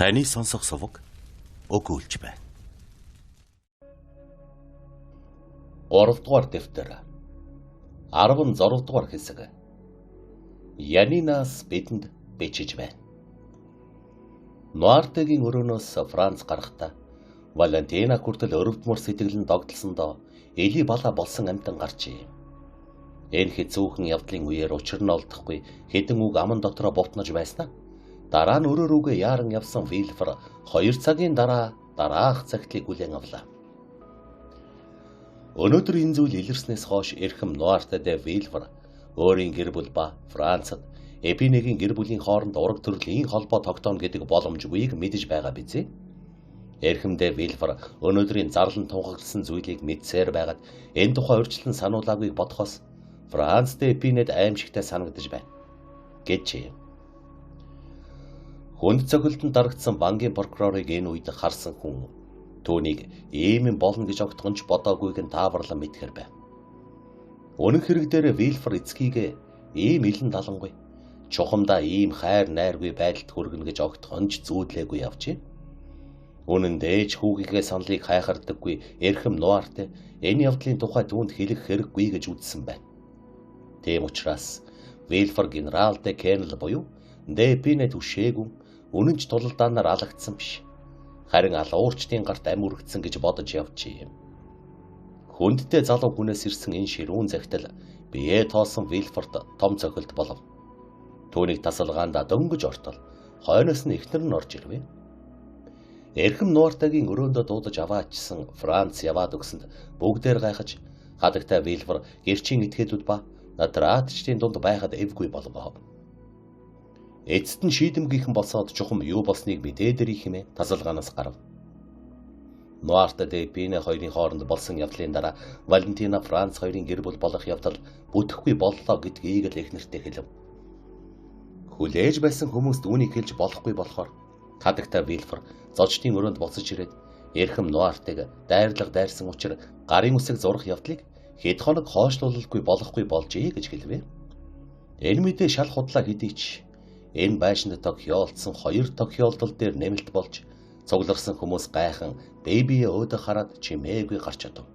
Таны сонсох суваг өгүүлж байна. 3 дугаар дэвтэр 16 дугаар хэсэг. Янинаас бидэнд бичиж байна. Нуартегийн өрөөнөөс Франц гарахдаа Валентина хүртэл өрөвдмөр сэтгэл нь догдолсондоо эли бала болсон амьтан гарчээ. Энэ хэцүүхэн явдлын үеэр учир нь олдохгүй хэдэн үг аман дотроо бутнаж байснаа дараа нь өрөө рүүгээ яаран явсан Вилфер 2 цагийн дараа дараах цагтлыг хүлээн авлаа. Өнөөдөр энэ зүйл илэрснээс хойш эрхэм Нуарте де Вилфер өөрийн гэр бүл ба Францад Эпинегийн гэр бүлийн хооронд ураг төрлийн холбоо тогтооно гэдэг боломжгүйг мэдэж байгаа биз? Эрхэм де Вилфер өнөөдрийн зарлан тунхагласан зүйлийг мэдсээр байгаад энэ тухай урьдчилан сануулаагүйг бодохоос Франц де Эпинед аимшигтай санагдаж байна гэжээ. Хүнд цохилтонд дарагдсан бангийн прокурорыг энэ үед харсан хүн түүнийг ийм юм болно гэж огтхон ч бодоагүйг нь тааварлан мэдхээр байв. Үнэн хэрэг дээр Вилфер эцгийгээ ийм илэн далангүй чухамдаа ийм хайр найргүй байдалд хүргэнэ гэж огтхон ч зүүдлээгүй явжээ. Үнэн дээр ч хүүгийнхээ саналыг хайхардаггүй эрхэм Нуарте энэ явдлын тухай түүнд хэлэх хэрэггүй гэж үзсэн байна. Тийм учраас Вилфер генерал де Кеннел буюу де Пинэ түшээгүн үнэн ч тулалдаанаар алагдсан биш. Харин алуурчдын гарт ам үргэцсэн гэж бодож явжээ. Хүндтэй залуу хүнээс ирсэн энэ ширүүн захидал бие тоосон Вилфорд том цохилт болов. Түүнийг тасалгаанд дөнгөж ортол хойноос нь эхнэр нь орж ирвэ. Эрхэм Нуартагийн өрөөндөө дуудаж аваачсан Франц яваад өгсөнд бүгдээр гайхаж хадагтай Вилфор гэрчийн этгээдүүд ба натратчдын дунд байхад эвгүй болов. Эцэст нь шийдэмгийхэн болсоод чухам юу болсныг мэдээд ирэх хэмээн тасалгаанаас гарав. Нуарта де Пине хоёрын хооронд болсон явдлын дараа Валентина Франц хоёрын гэр бүл болох явдал бүтэхгүй боллоо гэдгийг л эхнэртээ хэлв. Хүлээж байсан хүмүүст үүнийг хэлж болохгүй болохоор хадагтай Вилфер зочдын өрөөнд буцаж ирээд эрхэм Нуартыг дайрлага дайрсан учир гарын үсэг зурах явдлыг хэд хоног хойшлуулалгүй болохгүй болжээ гэж хэлвэ. Энэ мэдээ шал худлаа хэдий ч энэ байшинд тохиолдсон хоёр тохиолдол дээр нэмэлт болж цугларсан хүмүүс гайхан бэбиээ өөдөө хараад чимээгүй гарч одов.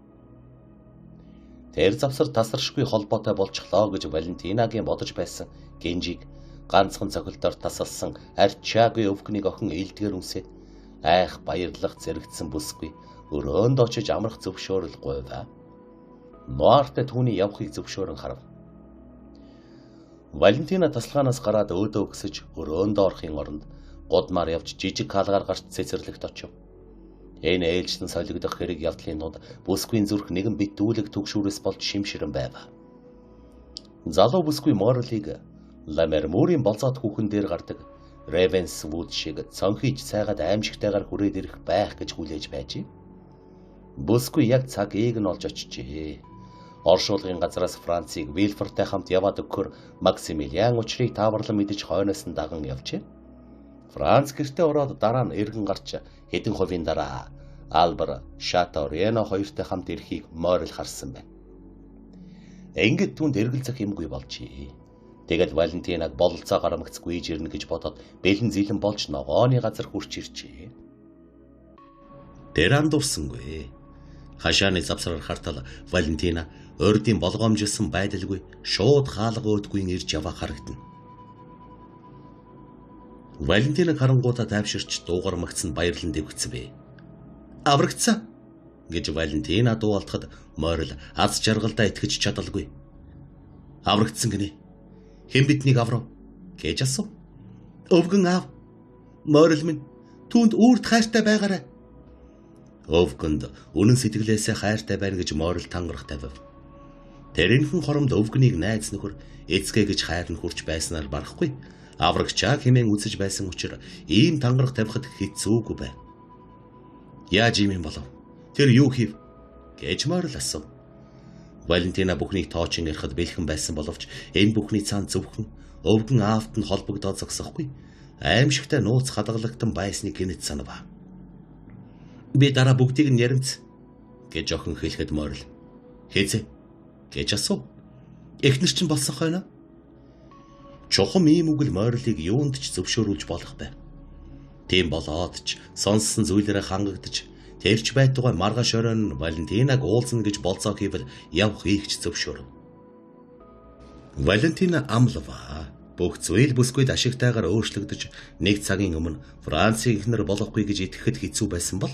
Тэр завсар тасаршгүй холбоотой болчихлоо гэж Валентинагийн бодож байсан гинжиг ганцхан цохилтоор тасалсан арчаагүй өвгнийг охин илдгээр үнсээд айх баярлах зэрэгцсэн бүсгүй өрөөнд очиж амрах зөвшөөрөл гуйваа. Нуарте түүний явахыг зөвшөөрөн харав. Валентина тасалгаанаас гараад өөдөө өгсөж өрөөндөө орохын оронд гудмаар явж жижиг хаалгаар гарч цэцэрлэгт очив. Энэ ээлжтэн солигдох хэрэг явдлын дунд бүсгүйн зүрх нэгэн битүүлэг түгшүүрээс болж шимширэн байв. Залуу бүсгүй Моррелийг Ламермурийн болзоот хүүхэн дээр гардаг Ревенсвуд шиг цонхийж цайгаад аимшигтайгаар хүрээд ирэх байх гэж хүлээж байжээ. Бүсгүй яг цагийг нь олж очжээ. Оршуулгын газраас Францыг Вилфортой хамт яваад өгөхөөр Максимилиан учрыг тааварлан мэдэж хойноос нь даган явжээ. Франц гэртээ ороод дараа нь эргэн гарч хэдэн хувийн дараа Альбер, Шато, Рено хоёртой хамт ирэхийг Моррел харсан байна. Ингээд түүнд эргэлзэх юмгүй болжээ. Тэгэл Валентинаг бололцоо гарамгц гүйж ирнэ гэж бодоод бэлэн зилэн болж ногооны газар хүрч иржээ. Тэр андуурсангүй. Хашааны завсраар хартал Валентина урдын болгоомжилсан байдалгүй шууд хаалга өөдгүй ирж яваа харагдана. Валентина харангуудаа тайвширч дуугар магцсан баярлан дэвгцвэ. Аврагдсан гэж Валентина дуу алдахад Моррел аз жаргалдаа итгэж чадалгүй. Аврагдсан гинэ. Хэн биднийг аврав гэж асуув. Өвгөн аав. Моррел минь түүнд үрд хайртай байгаарай. Өвгөнд үнэн сэтгэлээсээ хайртай байна гэж Моррел тангарах тавив. Тэрэнхэн хоромд өвгөнийг найз нөхөр эцгээ гэж хайр нь хүрч байснаар барахгүй. Аврагчаа хэмээн үзэж байсан учир ийм тангарах тавихад хэцүүгүй байв. Яаж ийм юм болов? Тэр юу хийв? Гэж Моррел асуув. Валентина бүхнийг тоочин ярихад бэлхэн байсан боловч энэ бүхний цаан зөвхөн өвгөн аавт нь холбогдоод зогсохгүй аимшигтай нууц хадгалагдсан байсныг гинэт санав. Би дараа бүгдийг нь яримц гэж охин хэлэхэд Моррел хэзээ гэж асуув. Эхнэр чинь болсон хойно. Чухам ийм үг л Моррелийг юунд ч зөвшөөрүүлж болох байв. Тийм болоод ч сонссон зүйлээрээ хангагдаж тэрч байтугай маргааш оройн Валентинаг уулзна гэж болцоо хийвэл явах хийхч зөвшөөрөв. Валентина амлаваа. Бүх зүйл бүсгүйд ашигтайгаар өөрчлөгдөж нэг цагийн өмнө Францын эхнэр болохгүй гэж итгэхэд хэцүү байсан бол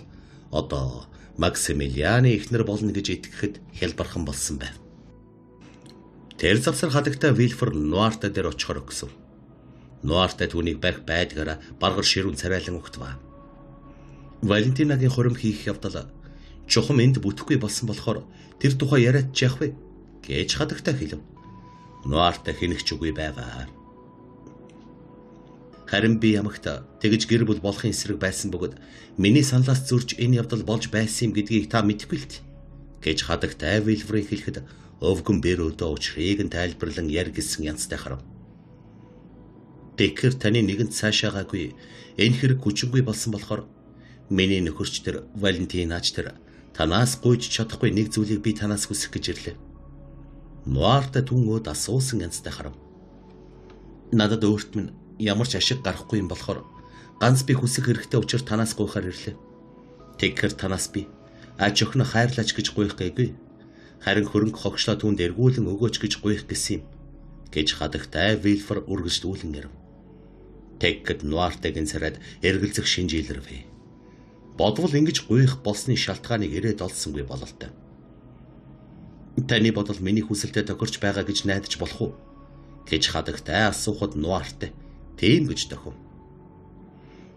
одоо Максимилианы эхнэр болно гэж итгэхэд хялбархан болсон байв. Тэр завсар хадагтай Вилфор Нуарта дээр очихоор өгсөн. Нуарта түүнийг барих байдгаараа баргар ширүүн царайлан өгтваа. Валентинагийн хурим хийх явдал чухам энд бүтэхгүй болсон болохоор тэр тухай яриад ч яах вэ гэж хадагтай хэлв. Нуарта хинэгч үгүй байваа. Харин би ямагт тэгж гэр бүл болохын эсрэг байсан бөгөөд миний саналаас зөрж энэ явдал болж байсан юм гэдгийг та мэдэхгүй л дээ гэж хадагтай Вилфрийг хэлэхэд өвгөн бэрөөдөө учрыг нь тайлбарлан яр гисэн янзтай харав. Тэгэхээр таны нэгэнт цаашаагаагүй энэ хэрэг хүчингүй болсон болохоор миний нөхөрч тэр Валентинач тэр танаас гуйж чадахгүй нэг зүйлийг би танаас хүсэх гэж ирлээ. Нуарта түн өөд асуусан янзтай харав. Надад өөрт минь ямар ч ашиг гарахгүй юм болохоор ганц би хүсэх хэрэгтэй учир танаас гуйхаар ирлээ. Тэгэхээр танаас би аж охин хайрлаач гэж гуйх гээгүй. Харин хөрөнгө хогшлоо түүнд эргүүлэн өгөөч гэж гуйх гэсэн юм гэж хадагтай Вилфор үргэлжлүүлэн ярив. Тэгэхэд Нуартагийн царайд эргэлзэх шинж илэрвэ. Бодвол ингэж гуйх болсны шалтгааныг ирээд олсонгүй бололтой. Таны бодол миний хүсэлтэд тохирч байгаа гэж найдаж болох уу гэж хадагтай асуухад Нуартай тийм гэж тохив.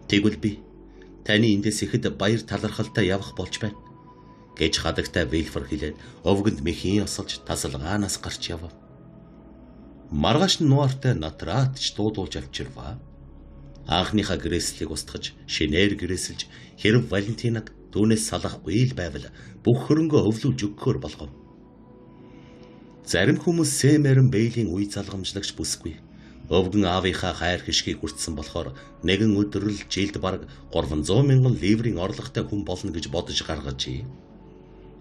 Тэгвэл би таны эндээс ихэд баяр талархалтай явах болж байна гэж хадагтай Вилфор хэлээд өвгөнд мэхийн осолж тасалгаанаас гарч явав. Маргааш нь Нуартай Натратч дуудуулж авчирваа. Анхныхаа гэрээслийг устгаж, шинээр гэрээсэлж хэрв Валентинаг түүнээс салахгүй л байвал бүх хөрөнгөө өвлүүлж өгөхөөр болгов. Зарим хүмүүс Сэмэрэн Бэйлийн үе залгамжлагч бүсгүй. Өвгөн аавынхаа хайр хишгийг хүртсэн болохоор нэгэн өдөр л жилд бараг 300,000 ливрийн орлоготой хүн болно гэж бодож гаргажээ.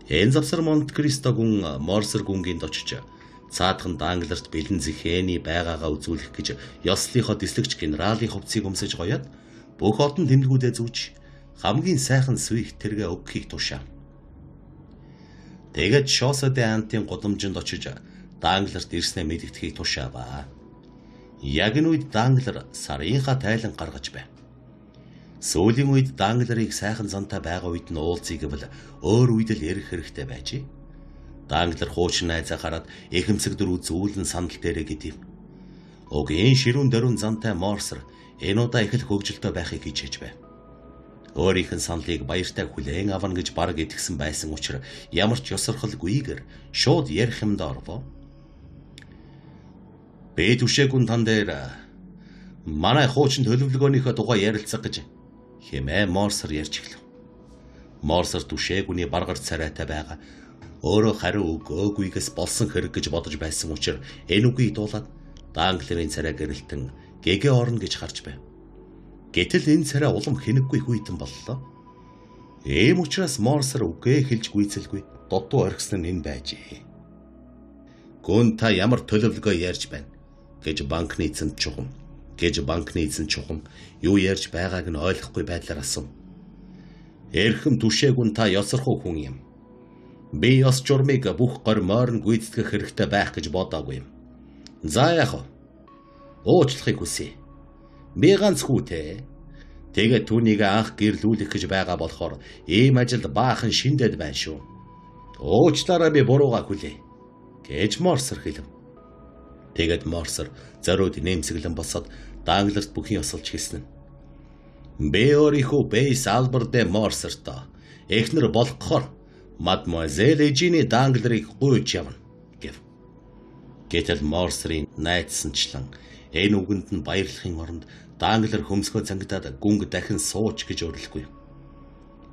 Энэ завсар Монт Кристо гүн Морсер гүнгийн очиж цаадхан Дангларт бэлэн зэхэний байгаагаа үзүүлэх гэж ёслолынхоо дислэгч генералын хувцсыг өмсөж гоёод бүх олон тэмдгүүдээ зүүж хамгийн сайхан свих тэргээ өгөхийг тушаав. Тэгээд Шосоде Антын гудамжинд очиж Дангларт ирснээ мэдгэдэхийг тушааваа. Яг энэ үед Данглар сарынхаа тайлан гаргаж байв. Сүүлийн үед Дангларыг сайхан зантай байгаа үед нь уулзъя гэвэл өөр үед л ярих хэрэгтэй байжээ. Данглар хуучин найзаа хараад эхэмсэг дөрөв зүүлэн сандал дээрээ гэдэв. Угийн ширүүн дөрвөн зантай Морсер энэ удаа их л хөгжилтэй байхыг хичээж байв. Өөрийнх нь саналыг баяртай хүлээн авна гэж бараг итгэсэн байсан учраас ямар ч ёсорхолгүйгээр шууд ярих юмд орвоо. Би түшээгүн тан дээр манай хуучин төлөвлөгөөнийхөө тухай ярилцах гэж хэмээ Морсер ярьж эхлэв. Морсер түшээгүний баргар царайтай байгаа өөрөө хариу өгөөгүйгээс болсон хэрэг гэж бодож байсан учраас энэ үгийг дуулаад Дангларын царай гэрэлтэн гэгээ орно гэж харж байв. Гэтэл энэ царай улам хинэггүй хүйтэн боллоо. Ийм учраас Морсер үгээ хэлж гүйцэлгүй дутуу орхисон нь энэ байжээ. Гүн та ямар төлөвлөгөө ярьж байна гэж банкны эзэн чухам юу ярьж байгааг нь ойлгохгүй байдлаар асуув. Эрхэм түшээгүн та ёсорхуу хүн юм. Би ёс журмыг бүх гормоор нь гүйцэтгэх хэрэгтэй байх гэж бодоогүй юм. За яах вэ? Уучлахыг хүсье. Би ганц хүүтэй. Тэгээд түүнийг анх гэрлүүлэх гэж байгаа болохоор ийм ажил баахан шиндэд байна шүү. Уучлаарай би буруугаа хүлээ гэж Морсер хэлв. Тэгээд Морсер зориуд нэмсэглэн босоод Дангларт бүхий осолж хэлсэн нь. Би өөрийнхөө Бейс Альберт де Морсерто эхнэр болгохоор мадмуазель Эжини Дангларыг гуйж явна гэв. Гэтэл Морсерийн найдсанчлан энэ үгэнд нь баярлахын оронд Данглар хөмсгөө зангидаад гүнг дахин сууч гэж өрлөхгүй.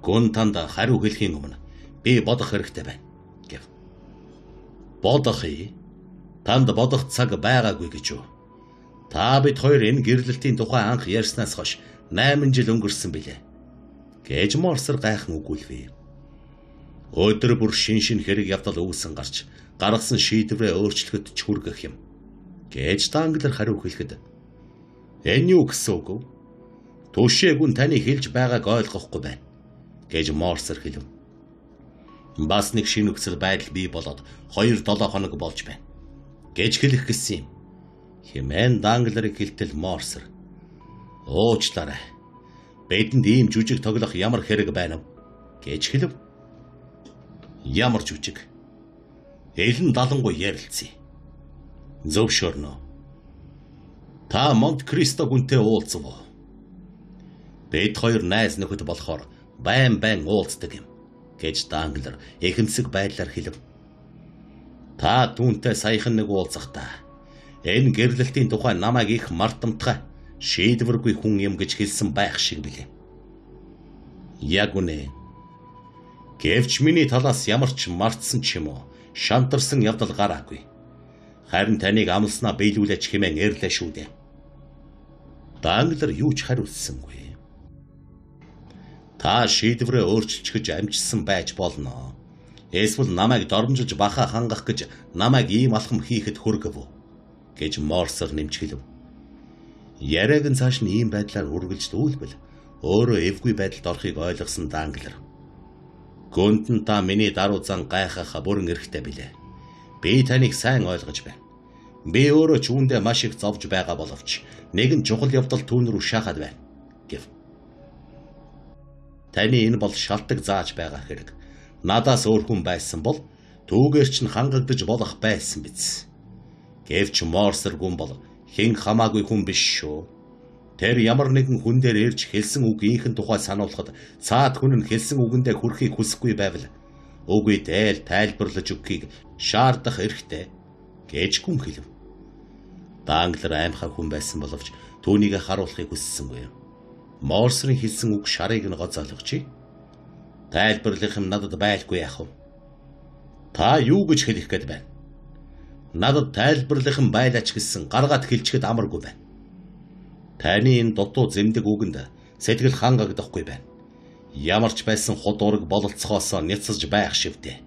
Гүн танд хариу хэлэхийн өмнө би бодох хэрэгтэй байна гэв. Бодох юм? Танд бодох цаг байгаагүй гэж юу? Та бид хоёр энэ гэрлэлтийн тухай анх ярьснаас хойш 8 жил өнгөрсөн билээ гэж Морсер гайхан өгүүлвэ. Өдөр бүр шин шин хэрэг явдал үүсэн гарч гаргасан шийдвэрээ өөрчлөхөд ч хүргэх юм гэж Данглар хариу хэлэхэд энэ юу гэсэн үг вэ? Түшээгүн таны хэлж байгааг ойлгохгүй байна, гэж Морсер хэлв. Бас нэг шинэ нөхцөл байдал бий болоод 2-7 хоног болж байна, гэж хэлэх гэсэн юм. Хэмээн Данглерыг хэлтэл Морсер. Уучлаарай. Бидэнд ийм жүжиг тоглох ямар хэрэг байна вэ? Гэж хэлв. Ямар жүжиг? Элен далангуй ярилцъя. Зөвшөөрнө. Та Монт Кристо гүнтэй уулзав уу? Бид хоёр найз нөхөд болохоор байн байн уулздаг юм, гэж Данглер ихэмсэг байдлаар хэлв. Та түүнтэй саяхан нэг уулзахдаа энэ гэрлэлтийн тухай намайг их мартамтгай шийдвэргүй хүн юм гэж хэлсэн байх шиг билээ. Яг үнэ. Гэвч миний талаас ямар ч мартсан ч юм уу шантарсан явдал гараагүй. Харин таныг амласнаа биелүүлээч хэмээн эрлээ шүү дээ. Данглер юу ч хариулсангүй. Та шийдвэрээ өөрчилчих гэж амжсан байж болно. Эсвэл намайг доромжилж бахаа хангах гэж намайг ийм алхам хийхэд хөргөв, гэж Морсер нэмж хэлв. Яриаг нь цааш нь ийм байдлаар үргэлжлүүлбэл өөрөө эвгүй байдалд орохыг ойлгосон Данглер. Гүндэн та миний даруй зан гайхах бүрэн эрхтэй билээ. Би таныг сайн ойлгож байна. Би өөрөө ч үүндээ маш их зовж байгаа боловч нэгэн чухал явдал түүн рүү шахаад байна, гэв. Таны энэ бол шалтаг зааж байгаа хэрэг. Надаас өөр хүн байсан бол түүгээр чинь хангагдаж болох байсан биз. Гэвч Морсер гүн бол хэн хамаагүй хүн биш шүү. Тэр ямар нэгэн хүн дээр ирж хэлсэн үгийнхэн тухай сануулхад цаад хүн нь хэлсэн үгэндээ хүрэхийг хүсэхгүй байвал үгүй дээл тайлбарлаж өгөхийг шаардах эрхтэй, гэж гүн хэлв. Данглер аймхай хүн байсан боловч түүнийг харуулахыг хүссэнгүй. Морсерийн хэлсэн үг шарыг нь гоцоологчий. Тайлбарлах юм надад байлгүй яах вэ? Та юу гэж хэлэх гээд байна? Надад тайлбарлах юм байлаач гэсэн гаргаад хэлчихэд амаргүй байна. Таны энэ дутуу зэмдэг үгэнд сэтгэл хангагдахгүй байна. Ямар ч байсан худ ураг бололцохоос няцсаж байх шивдэ,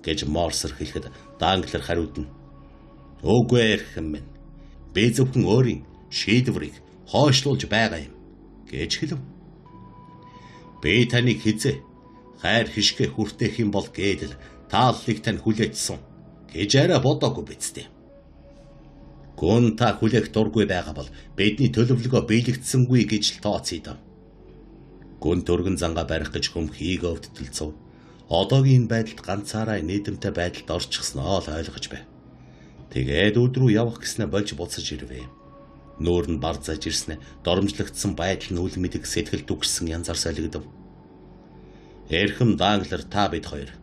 гэж Морсер хэлэхэд Данглер хариудна. Үгүй эрхэм минь. Би зөвхөн өөрийн шийдвэрийг хойшлуулж байгаа юм, гэж хэлв. Би таныг хизээ хайр хишгэ хүртээх юм бол гээдэл тааллыг тань хүлээжсэн гэж арай бодоогүй биз дээ. Гүн та хүлээх дургүй байгаа бол бидний төлөвлөгөө биелэгдсэнгүй гэж л тооцъё доо. Гүн төргөн зангаа барих гэж хөмхийг өвдөлцөв. Одоогийн энэ байдалд ганцаараа нийтэмтэй байдалд орчихсноо л ойлгож байв. Тэгээд өдрөө явах гэснээ болж буцаж ирвэ. Нүүр нь бар заж ирснэ доромжлогдсон байдал нь үл мэдэг сэтгэл дүгшсэн янзаар солигдов. Эрхэм Данглер та бид хоёр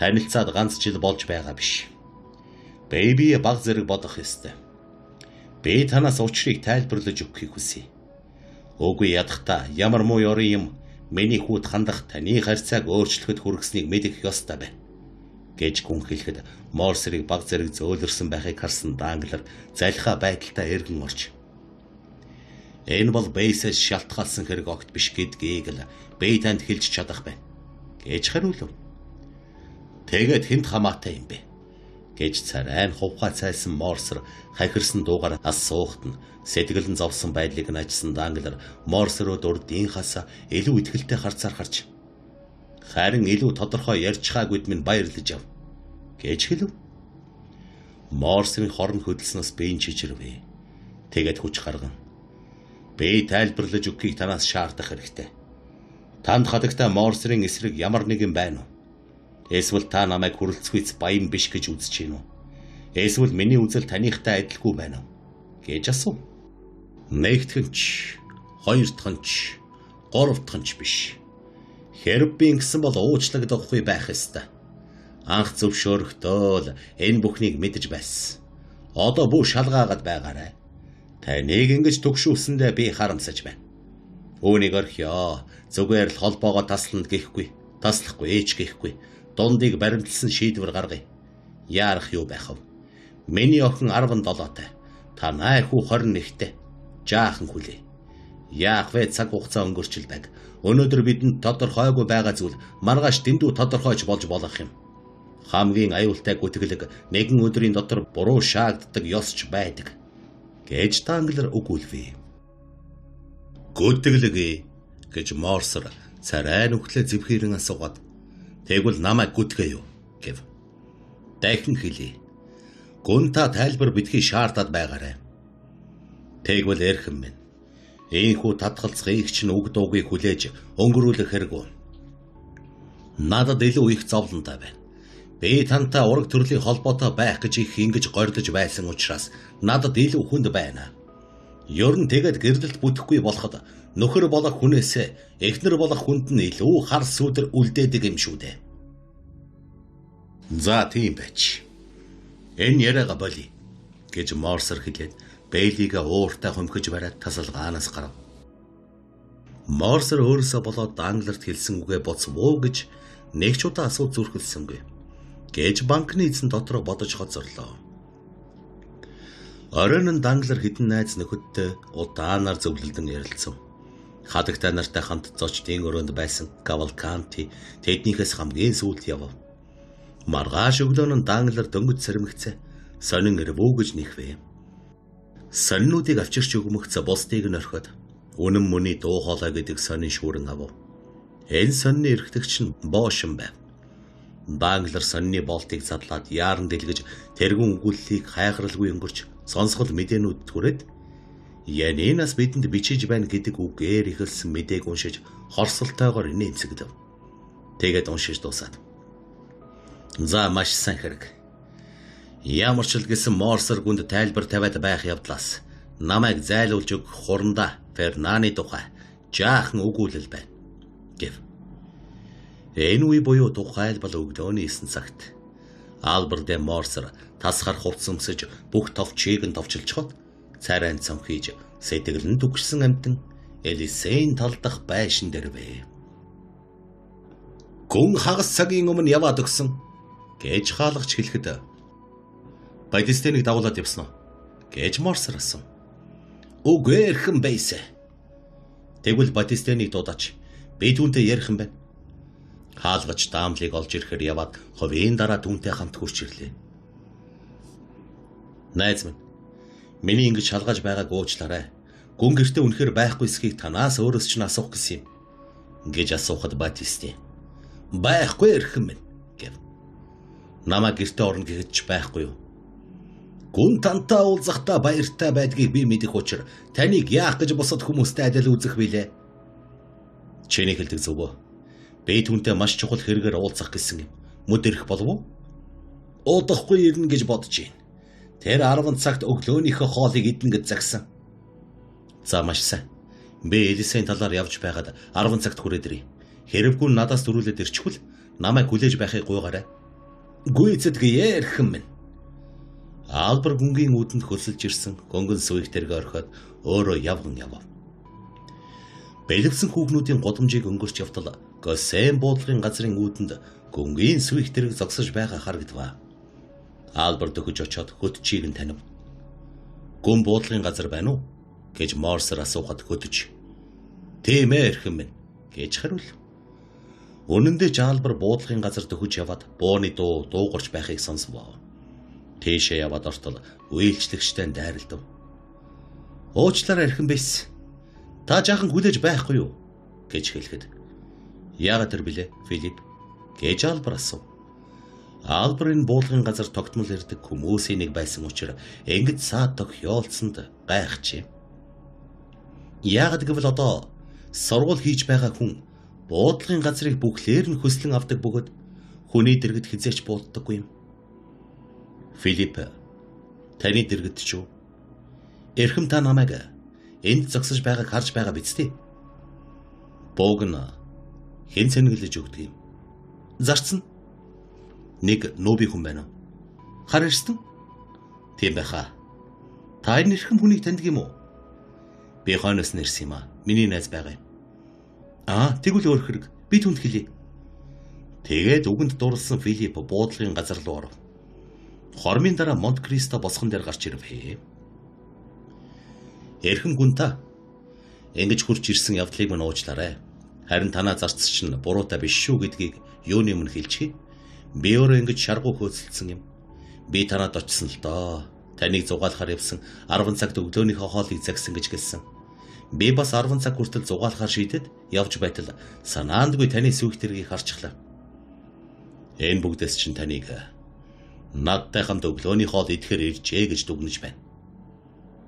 танилцаад ганц жил болж байгаа биш. Бэби баг зэрэг бодох ёстой. Би танаас учрыг тайлбарлаж өгөхийг хүсье. Үгүй ядахта ямар муу ёрын юм миний хүүд хандах таны харьцааг өөрчлөхөд хүргэснийг мэдэх ёстой байна, гэж гүн хэлэхэд Морсерыг баг зэрэг зөөлрсөн байхыг харсан Данглер залхаа байдалтай эргэн орж. Энэ бол бейсээс шалтгаалсан хэрэг огт биш гэдгийг л би танд хэлж чадах байна, гэж хариулв. Тэгээд хэнд хамаатай юм бэ? Гэж царай нь хувхаа цайлсан Морсер хахирсан дуугаар асуухт нь сэтгэл нь зовсон байдлыг нь ажсан Данглер Морсерөө дурдын хасаа илүү итгэлтэй харцаар харж харин илүү тодорхой ярьж чаагүйд минь баярлаж яв, гэж хэлв. Морсерийн хорн хөдөлснөөс биеийн чичирвэ. Тэгээд хүч гарган. Би тайлбарлаж өгөхийг танаас шаардах хэрэгтэй. Танд хадагтай Морсерийн эсрэг ямар нэгэн байна уу? Эсвэл та намайг хүрэлцэхүйц баян биш гэж үзэж гин үү? Эсвэл миний үзэл таныхтай адилгүй байна уу? Гэж асуув. Нэгтгэнч, хоёртханч, гуравтханч биш. Хэрв би ингэсэн бол уучлагдахгүй байх ёстой. Анх зөвшөөрөхдөө л энэ бүхнийг мэдэж байсан. Одоо бүх шалгаагаад байгаарай. Таныг ингэж төгшүүлсэндээ би харамсаж байна. Үүнийг орхиё. Зүгээр л холбоогоо таслана гэхгүй, таслахгүй ээч гэхгүй. Дундыг баримтлсан шийдвэр гаргая. Яарах юу байх вэ? Миний охин 17-тай. Танай хүү 21-тэй. Жаахан хүлээ. Яах вэ, цаг хугацаа өнгөрчил баг. Өнөөдөр бидэнд тодорхойгүй байгаа зүйл маргааш дэндүү тодорхойч болж болох юм. Хамгийн аюултай гүтгэлэг нэгэн өдрийн дотор буруу шаагддаг ёсч байдаг, гэж Данглер өгүүлвэ. Гүтгэлгээ гэж Морсер царай нүхлээ зэвхээрэн асуугаад тэгвэл намайг гүтгээ юу гэв. Дахин хэлье. Гүн та тайлбар битгий шаардаад байгаарай. Тэгвэл эрхэм минь. Ийхүү татгалцахыг чинь үг дуугүй хүлээж өнгөрүүлэх хэрэггүй. Надад илүү их зовлонтой байна. Би тантай ураг төрлийн холбоотой байх гэж их ингэж горьдож байсан учраас надад илүү хүнд байна. Ер нь тэгээд гэрлэлт бүтэхгүй болоход нөхөр болох хүнээс эхнэр болох хүнд нь илүү хар сүдэр үлдээдэг юм шүү дээ. За тийм байж. Энэ яриага болий гэж Морсер хэлээд Бэйлигээ ууртай хумхиж бариад тасалгаанаас гарав. Морсер өөрөөсөө болоод Дангларт хэлсэн үгээ бодсон уу гэж нэг ч удаа асууж зүрхэлсэнгүй. Гэж банкны эзэн дотроо бодож хоцорлоо. Оройн нь Данглар хэдэн найз нөхөдтэй удаанаар зөвлөлдөн ярилцсан. Хадагтай нартай хамт зочдын өрөөнд байсан Кавалканти тэднийхээс хамгийн сүүлд явв. Маргааш өглөө нь Данглар дөнгөж сэрмэгцээ сонин ирвүү гэж нэхвэ. Сонинуудыг авчирч өгмөгц бусдыг нь орхиод үнэн мөний дуу хоолой гэдэг сонин шүүрэн авав. Энэ сонины эрхтгч нь Бошин байв. Данглар сонины болтыг задлаад яаран дэлгэж тэргүүн өгүүллийг хайхралгүй өнгөрч сонсгол мэдээнүүд түрээд Янинаас бидэнд бичиж байна гэдэг үгээр эхэлсэн мэдээг уншиж хорсолтойгоор нэмсэгдэв. Тэгээд уншиж дуусаад. За маш сайн хэрэг. Ямар ч л гэсэн Морсер гүнд тайлбар тавиад байх явдлаас намайг зайлуулж өгөх хурандаа Фернаны тухай жаахан өгүүлэл байна гэв. Энэ үе буюу тухайлбал өглөөний 9 цагт Альберт де Морсер тасхар хувцас өмсөж бүх товчийг нь товчилчход царайн цам хийж сэтгэл нь түгшсэн амтан Элисейн талдах байшин дээр вэ. Гүн хагас цагийн өмнө яваад өгсөн гэж хаалгач хэлэхэд Батистенийг дагуулад явсан уу гэж Морсер асуув. Үгүй эрхэм байсан. Тэгвэл Батистенийг дуудаач. Би түүнтэй ярих юм байна. Хаалгач даамлыг олж ирэхээр яваад хувийн дараа түүнтэй хамт хурч ирлээ. Найз минь, миний ингэж шалгаж байгааг уучлаарай. Гүн гэртээ үнэхээр байхгүй эсхийг танаас өөрөөс чинь асуух гэсэн юм гэж асуухад Батисте байхгүй эрхэм минь гэв. Намайг гэртээ орно гэхэд ч байхгүй юу? Гүн тантай уулзахдаа баяртай байдгийг би мэдэх учир таныг яах гэж бусад хүмүүстэй адил үзэх билээ. Чиний хэлдэг зөв үү? Би түүнтэй маш чухал хэрэгээр уулзах гэсэн юм. Мөд ирэх болов уу? Уудахгүй ирнэ гэж бодож байна. Тэр 10 цагт өглөөнийхөө хоолыг идэнэ гэж загсан. За маш сайн. Би Элисийн талаар явж байгаад 10 цагт хүрээд ирье. Хэрвгүй надаас дөрүүлээд ирчихвэл намайг хүлээж байхыг гуйгаарай. Гүйцэтгэе эрхэм минь. Албер гүнгийн үүдэнд хөлсөлж ирсэн хөнгөн сүйх тэрэг орхиод өөрөө явган явав. Бэлэвсэн хүүхнүүдийн гудамжийг өнгөрч явтал Госэн буудлын газрын үүдэнд гүнгийн сүйх тэрэг зогсож байгаа харагдваа. Албер дөхөж очиод хөтчийг нь танив. Гүн буудлын газар байна уу гэж Морсер асуухад хөтөч. Тийм ээ эрхэм минь гэж хариулв. Үнэн дээр ч Албер буудлын газар дөхөж яваад бууны дуу дуугарч байхыг сонсов. Тийшээ яваад ортол үйлчлэгчтэй дайралдав. Уучлаарай эрхэм байсан. Та жаахан хүлээж байхгүй юу гэж хэлэхэд. Яагаад тэр билээ Филипп гэж Албер асуув. Албер энэ буулгын газар тогтмол ирдэг хүмүүсийн нэг байсан учраас ингэж саад тохиолдсонд гайхажээ. Яагаад гэвэл одоо сургууль хийж байгаа хүн буудлын газрыг бүхлээр нь хөслөн авдаг бөгөөд хүний дэргэд хизээч бууддаггүй юм. Филипп, таны дэргэд ч юу? Эрхэм та намайг энд зогсож байгааг харж байгаа биз дээ? Бууг нь хэн сэнгэлж өгдөг юм? Зарцсан. Нэг нүүбий хүн байна уу? Хар эрстэн? Тийм байхаа. Та энэ эрхэм хүнийг таньдаг юм уу? Би хойноос нь ирсэн юм аа. Миний найз байгаа юм. Аа, тэгвэл өөр хэрэг. Би түнд хэлье. Тэгээд үгэнд дурлсан Филипп буудлын газар руу оров. Хормын дараа Монт Кристо босгон дээр гарч ирэв. Эрхэм гүн та ингэж хурж ирсэн явдлыг мань уучлаарай. Харин танаа зарц чинь буруутай биш шүү гэдгийг юуны өмнө хэлчихье. Би өөрөө ингэж шаргуу хөөцөлдсөн юм. Би танад очсон л доо. Таныг зугаалахаар явсан 10 цагт өглөөнийхөө хоолыг загсан гэж хэлсэн. Би бас 10 цаг хүртэл зугаалахаар шийдэд явж байтал санаандгүй таны сүйх тэргийг харчихлаа. Энэ бүгдээс чинь таныг надтай хамт өглөөний хоол идэхээр иржээ гэж дүгнэж байна.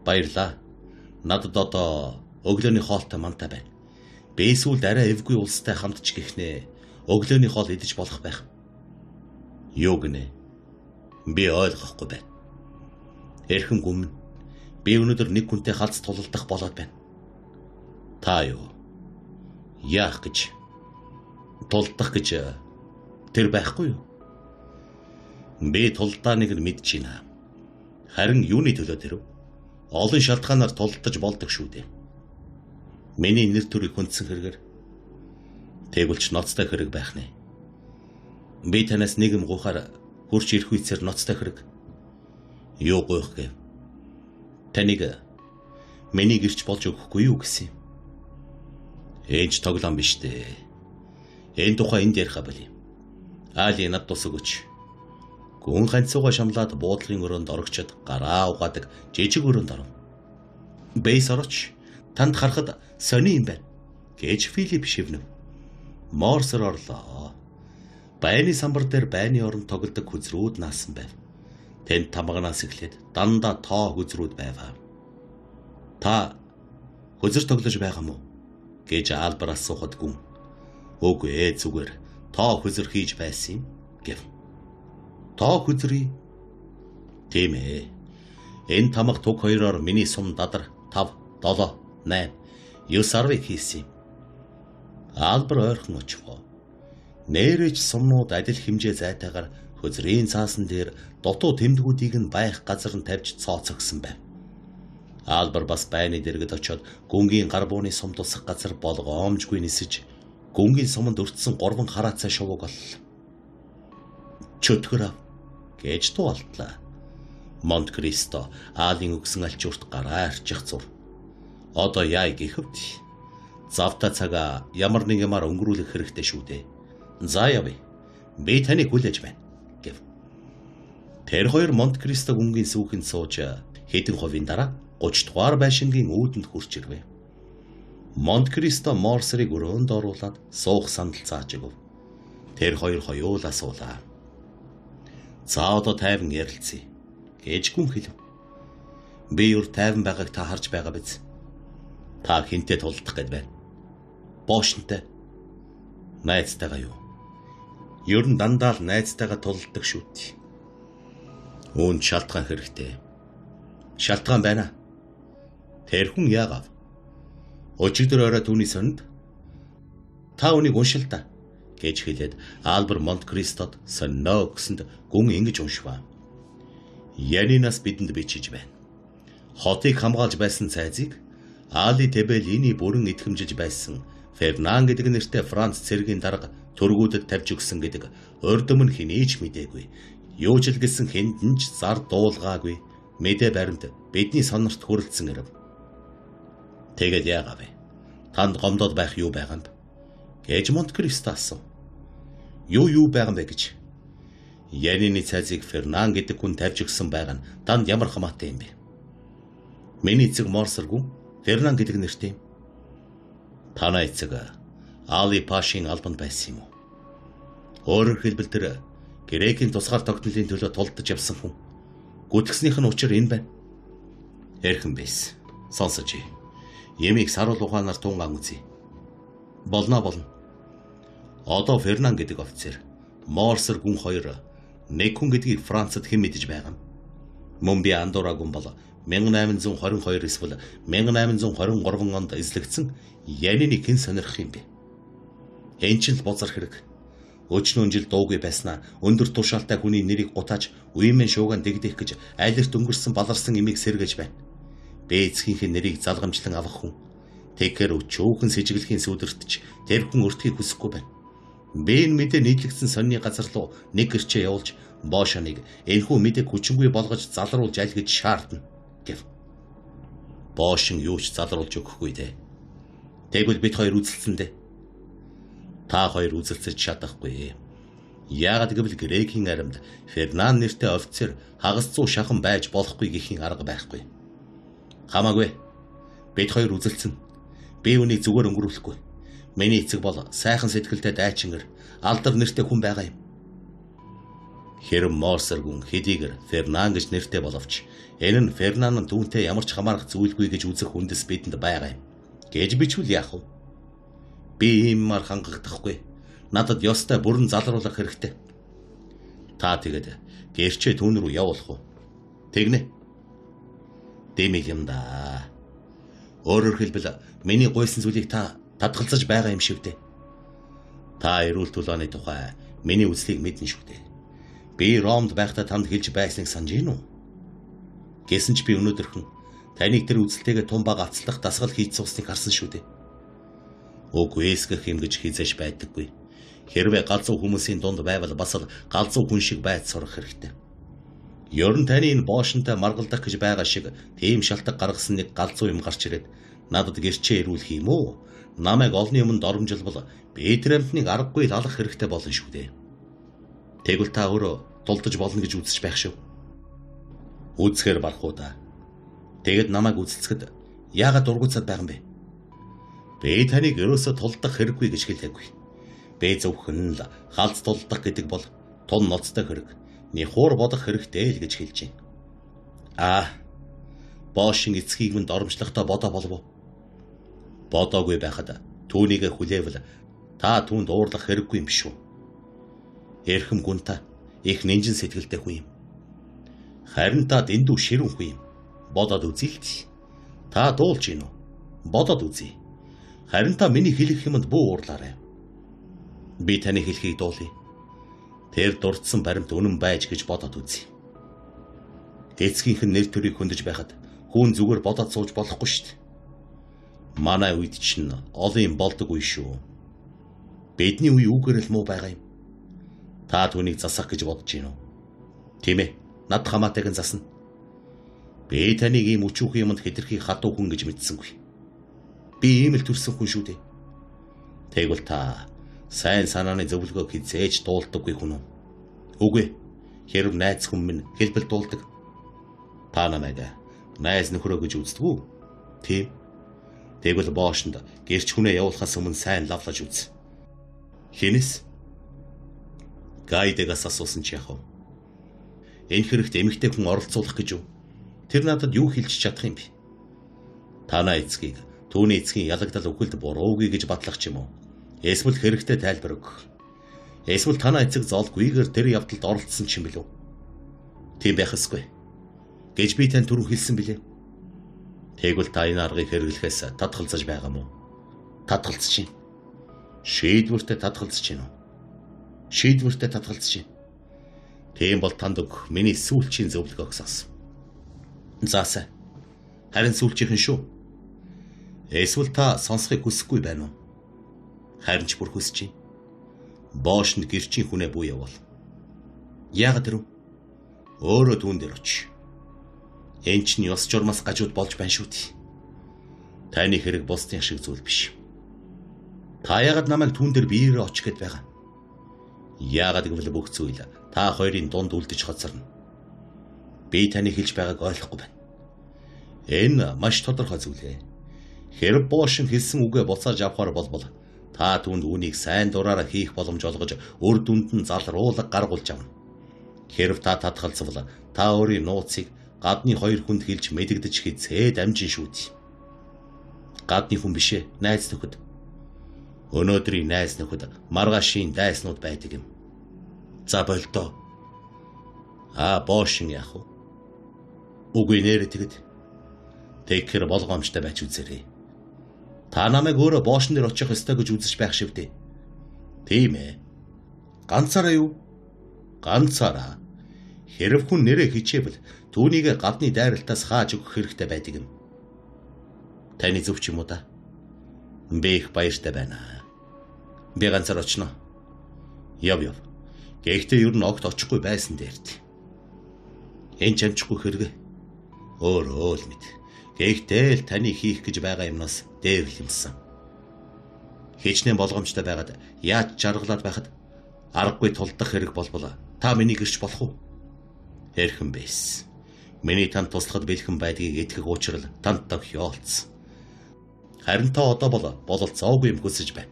Баярлаа. Надад одоо өглөөний хоолтой мантай байна. Би сүүлд арай эвгүй улстай хамт ч гэхнээ өглөөний хоол идэж болох байх. Юу гинэ? Би ойлгохгүй байна. Эрхэм гүмэн. Би өнөөдөр нэг хүнтэй халз тулалдах болоод байна. Та юу? Яах гэж? Тулдах гэж тэр байхгүй юу? Би тулдааныг нь мэдж байна. Харин юуны төлөө тэрв? Олон шалтгаанаар тулдаж болдог шүү дээ. Миний нэр төрийг хүндсэн хэрэгээр тэгвэл ч ноцтой хэрэг байх нэ. Би танаас нэг юм гуйхаар хурч ирэх үеэр ноцтой хэрэг. Юу гуйх гэв? Таныг миний гэрч болж өгөхгүй юу гэсэн юм. Ээж тоглоом биш дээ. Энэ тухай энд яриха болъё. Аали над тус өгөөч. Гүн ганцууга шамлаад буудлын өрөөнд орогчод гараа угаадаг жижиг өрөөнд оров. Бэйс орооч танд харахад сони юм байна гэж Филип шивнэв. Морсор орлоо. Байны самбар дээр байны оронд тоглодог хүзрүүд наасан байв. Тэнд тамганаас эхлээд дандаа тоо хүзрүүд байв. Та хүзэр тоглож байгаа мó гэж Албар асуухад гүн. Үгүй ээ, зүгээр тоо хүзэр хийж байсан юм гэв. Тоо хүзрий. Тийм ээ. Энэ тамга туг хоёроор миний сум дадар 5, 7, 8, 9 10-ыг хийсэн юм. Албар ойрхон очив. Нээрэж сумнууд адил хэмжээ зайтайгаар хөзрийн цаасан дээр дутуу тэмдгүүдийг нь байх газар нь тавьж цооцогсон байв. Албар бас байны дэргэд очиод гүнгийн гар бууны сум тусах газар болгоомжгүй нисэж гүнгийн суманд өртсөн 3 хараацай шувууг оллоо. Чөтгөр ав гэж дуу алдлаа. Монт Кристо аалын өгсөн альчуурт гараа арчих зур. Одоо яа гэхэвд завта цагаа ямар нэг юмар өнгөрүүлэх хэрэгтэй шүү дээ. За явъя. Би таныг хүлээж байна гэв. Тэр хоёр Монт Кристо гүнгийн сүүхэнд сууж хэдэн хувийн дараа 30 дугаар байшингийн үүдэнд хүрч ирвэ. Монт Кристо Морсерыг өрөөнд оруулаад суух сандал зааж өгөв. Тэр хоёр хоёулаа суулаа. За одоо тайван ярилцъя гэж гүн хэлв. Би юр тайван байгааг та харж байгаа биз? Та хинтээ тулдах гээд байна. Боошинтай. Найзтайгаа юу? Ер нь дандаа л найзтайгаа тулддаг шүү дээ. Үүнд шалтгаан хэрэгтэй. Шалтгаан байна. Тэр хүн яагаав? Өчигдөр орой түүний сонд та үнийг уншил та гэж хэлээд Альбер Монт Кристод сонио гэсэнд гүн ингэж уншваа. Янинаас бидэнд бичиж байна. Хотыг хамгаалж байсан цайзыг Али Тебелини бүрэн итгэмжиж байсан Фернан гэдэг нэртэй Франц цэргийн дарга төргүүдэд тавьж өгсөн гэдэг урд өмнө хэний ч мдээгүй. Юу ч л гэсэн хэнд нь ч зар дуулгаагүй. Мэдээ баримт бидний сонорт хүрэлцэн ирэв. Тэгээд яагаав вэ? Танд гомдоод байх юу байгаа юм бэ? Гэж Монт Кристо асуув. Юу байгаа юм бэ гэж. Янины цайзыг Фернан гэдэг хүн тавьж өгсөн байгаа нь танд ямар хамаатай юм бэ? Миний эцэг Морсергүй Фернан гэдэг нэртэй юм. Танай эцэг Али Пашийн албанд байсан юм уу? Өөрөөр хэлбэл тэр Грекийн тусгаар тогтнолын төлөө тулдаж явсан хүн. Гүтгснийх нь учир энэ байна. Эрхэн байс. Сонсож. Ямиг саруул ухаанаар тунгаан үзье. Болно болно. Одоо Фернан гэдэг офицер, Морсер гүн хоёр нэг хүн гэдгийг Францад хэн мэдэж байгаа юм? Мөн би Андорра гүн бол 1822 эсвэл 1823 онд эзлэгдсэн Яниныг хэн сонирхох юм бэ? Энэ ч л бузар хэрэг. Өчнөн жил дуугүй байснаа өндөр тушаалтай хүний нэрийг гутааж үеийн шууган дэгдэх гэж айлэрт өнгөрсөн баларсан имийг сэргээж байна. Би эцгийнхээ нэрийг залгамжлан авах хүн. Тэгэхээр өчүүхэн сэжиглэхийн сүдэртч тэр хүн өртөхийг хүсэхгүй байна. Би энэ мэдээ нийтлэгдсэн сонины газар руу нэг гэрчээ явуулж Бошоныг энэхүү мэдээг хүчингүй болгож залруулж аль гэж шаардна гэв. Бошин юу ч залруулж өгөхгүй дээ. Тэгвэл бид хоёр үзэлцэн дээ. Та хоёр үзэлцэж чадахгүй. Яагаад гэвэл Грекийн аримд Фернан нэртэй офицер хагас зүү шахан байж болохгүй гэхийн арга байхгүй. Хамаагүй. Бид хоёр үзэлцэн. Би үүнийг зүгээр өнгөрүүлэхгүй. Миний эцэг бол сайхан сэтгэлтэй дайчингэр алдар нэртэй хүн байгаа юм. Хэрэв Морсер гүн хэдийгээр Фернан гэж нэртэй боловч энэ нь Фернан нь түүнтэй ямар ч хамаарах зүйлгүй гэж үзэх үндэс бидэнд байгаа юм. Гэж бичвэл яах вэ? Би иймаар хангагдахгүй. Надад ёстой бүрэн залруулах хэрэгтэй. Та тэгэд гэрчээ түүн рүү явуулах уу? Тэгнэ. Дэмэг юм да. Өөрөөр хэлбэл миний гуйсан зүйлийг та татгалзаж байгаа юм шиг дээ. Та эрүүл тулааны тухай миний үзлийг мэднэ шүү дээ. Би Ромд байхдаа танд хэлж байсныг санаж гин үү? Гэсэн ч би өнөөдөрхөн таныг тэр үзэлтэйгээ тун бага ацлах дасгал хийж суусныг харсан шүү дээ. Үгүй эсгэх юм гэж хизээж байдаггүй. Хэрвээ галзуу хүмүүсийн дунд байвал бас л галзуу хүн шиг байж сурах хэрэгтэй. Ер нь таны энэ боошинтой маргалдах гэж байгаа шиг тийм шалтгаан гаргасан нэг галзуу юм гарч ирээд надад гэрчээ ирүүлэх юм уу? Намайг олны өмнө доромжилбол би тэр амьтныг аргагүй лалах хэрэгтэй болно шүү дээ. Тэгвэл та өөрөө тулдаж болно гэж үзэж байх шүү. Үзэхээр барах уу да. Тэгэд намайг үзэлцэхэд яагаад дургуйцаад байгаа юм бэ? Би таныг ерөөсөө тулдах хэрэггүй гэж хэлээгүй. Би зөвхөн л халз тулдах гэдэг бол тун ноцтой хэрэг. Нихуур бодох хэрэгтэй л гэж хэлж байна. Аа. Бошин эцгийг минь доромжлохдоо бодоо болов уу? Бодоогүй байхад түүнийгэ хүлээвэл та түүнд уурлах хэрэггүй юм шүү. Эрхэм гүнта их нинжин сэтгэлтэй хүн юм. Харин та дэндүү ширүүн хүн юм. Бодоод үзье л дээ. Та дуулж гин үү? Бодоод үзье. Харин та миний хэлэх юмд бүү уурлаарай. Би таны хэлхийг дуулъя. Тэр дурдсан баримт үнэн байж гэж бодоод үзье. Эцгийнх нь нэр төрийг хөндөж байхад хүн зүгээр бодоод сууж болохгүй шүү дээ. Манай үед чинь олон юм болдог үе шүү. Бидний үе үүгээр л муу байгаа юм. Та түүнийг засах гэж бодож гин үү? Тийм ээ. Над хамаатайг нь засна. Би таныг ийм өчүүхэн юмд хэтэрхий хатуу хүн гэж мэдсэнгүй. Би ийм л төрсөн хүн шүү дээ. Тэгвэл та сайн санааны зөвлөгөөг хизээж дуулдаггүй хүн үү? Үгүй. Хэрв найз хүн минь хэлбэл дуулдаг. Та намайг найз нөхрөө гэж үздэг үү? Тийм. Тэгвэл боошонд гэрч хүнээ явуулахаас өмнө сайн лавлаж үз. Хинээс? Гайдагаас асуусан чи яах вэ? Энэ хэрэгт эмэгтэй хүн оролцуулах гэж юу? Тэр надад юу хэлж чадах юм бэ? Танаа эцгийг түүний эцгийн ялагдал үхэлд буруугүй гэж батлах ч юм уу? Эсвэл хэрэгтэй тайлбар өгөх. Эсвэл танаа эцэг зоолгүйгээр тэр явдалд оролцсон ч юм билүү? Тийм байх ёсгүй гэж би тань түрүү хэлсэн билээ. Тэгвэл та энэ аргыг хэрэглэхээс татгалзаж байгаа мó? Татгалзаж байна. Шийдвэртээ татгалзаж байна уу? Шийдвэртээ татгалзаж байна. Тийм бол танд өгөх миний сүүлчийн зөвлөгөөг сонс. Заасаа. Харин сүүлчийнхэн шүү. Эсвэл та сонсохыг хүсэхгүй байна уу? Харин ч бүр хүсэж байна. Боошнд гэрчийн хүнээ бүү явуул. Яагаад тэрв? Өөрөө түүн дээр оч. Энэ чинь ёс журмаас гажууд болж байна шүү дээ. Таны хэрэг бусдын шиг зүйл биш. Та яагаад намайг түүн дээр биеэрээ очих гээд байгаа? Яагаад гэвэл бүх зүйл та хоёрын дунд үлдэж хоцорно. Би таны хэлж байгааг ойлгохгүй байна. Энэ маш тодорхой зүйл ээ. Хэрэг боошин хэлсэн үгээ буцааж авахар болбол та түүнд үүнийг сайн дураараа хийх боломж олгож үр дүнд нь залруулга гаргуулж авна. Хэрв та татгалзвал та өөрийн нууцыг гадны хоёр хүнд хэлж мэдэгдэж хизээ дамжин шүү дээ. Гадны хүн биш ээ, найз нөхөд. Өнөөдрийн найз нөхөд маргаашийн дайснууд байдаг юм. За болдоо. Аа, боошин яах вэ? Үгүй нэрэ тэгэд. Тэгэхээр болгоомжтой байж үзээрэй. Та намайг өөрөө боошин дээр очих ёстой гэж үзэж байх шивдээ. Тийм ээ. Ганцаараа юу? Ганцаараа. Хэрв хүн нэрээ хичээвэл түүнийг гадны дайралтаас хааж өгөх хэрэгтэй байдаг юм. Таны зөв ч юм уу да? Би их баяртай байна. Би ганцаар очно. Яв яв. Гэхдээ ер нь огт очихгүй байсан дээрт. Энэ ч амжихгүй хэрэг. Өөрөө л мэд. Гэхдээ л таны хийх гэж байгаа юмнаас дээр л юмсан. Хичнээн болгоомжтой байгаад яаж жаргалаад байхад аргагүй тулдах хэрэг болбол та миний гэрч болох уу? Эрхэм бэс. Миний танд туслахад бэлхэн байдгийг итгэх учрал танд тохиолдсон. Харин та одоо бол бололцоогүй юм хүсэж байна.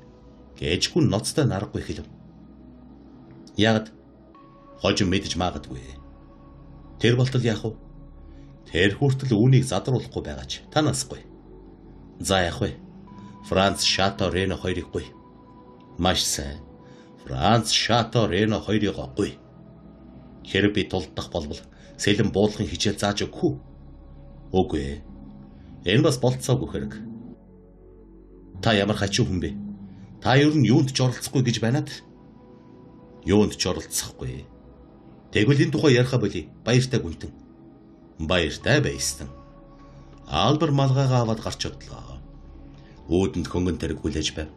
Гэж гүн ноцтой наргагүй хэлв. Ягд хожим мэдэж магадгүй. Тэр болтол яах вэ? Тэр хүртэл үүнийг задруулахгүй байгаач танасгүй. За яах вэ? Франц Шато Рено хоёрыг гуй. Маш сайн. Франц Шато Рено хоёрыг гуй. Хэрэг би тулдах болвол сэлэн буулгын хичээл зааж өгөх үү? Үгүй ээ. Энэ бас болцоогүй хэрэг. Та ямар хачин хүн бэ? Та ер нь юунд ч оролцохгүй гэж байна ад? Юунд ч оролцохгүй. Тэгвэл энэ тухай яриха болий. Баяртай гүнтэн. Баяртай баястан. Албар малгайгаа аваад гарч одлоо. Үүдэнд хөнгөн тэрэг хүлээж байв.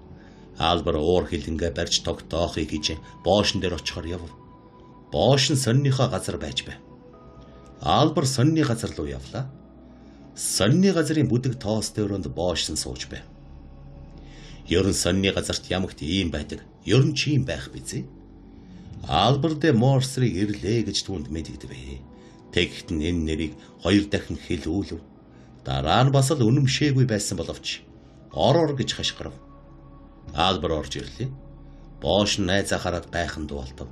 Албар уур хилэнгээ барьж тогтоохыг гэж боошин дээр очихоор яв. Боошин сонныхоо газар байж байв. Албар сонны газар руу явлаа. Сонны газрын бүдэг тоос дөрөнд боошин сууж байв. Ер нь сонны газарт ямагт ийм байдаг. Ер нь ч ийм байх биз? Албар де Морсрыг ирлээ гэж түүнд мэдэгдэв. Тэгэхэд нь энэ нэрийг хоёр дахин хэлүүлв. Дараа нь бас л үнэмшээгүй байсан боловч ороор гэж хашгирав. Албар орж ирлээ. Боош найзаа хараад гайхан дуулдав.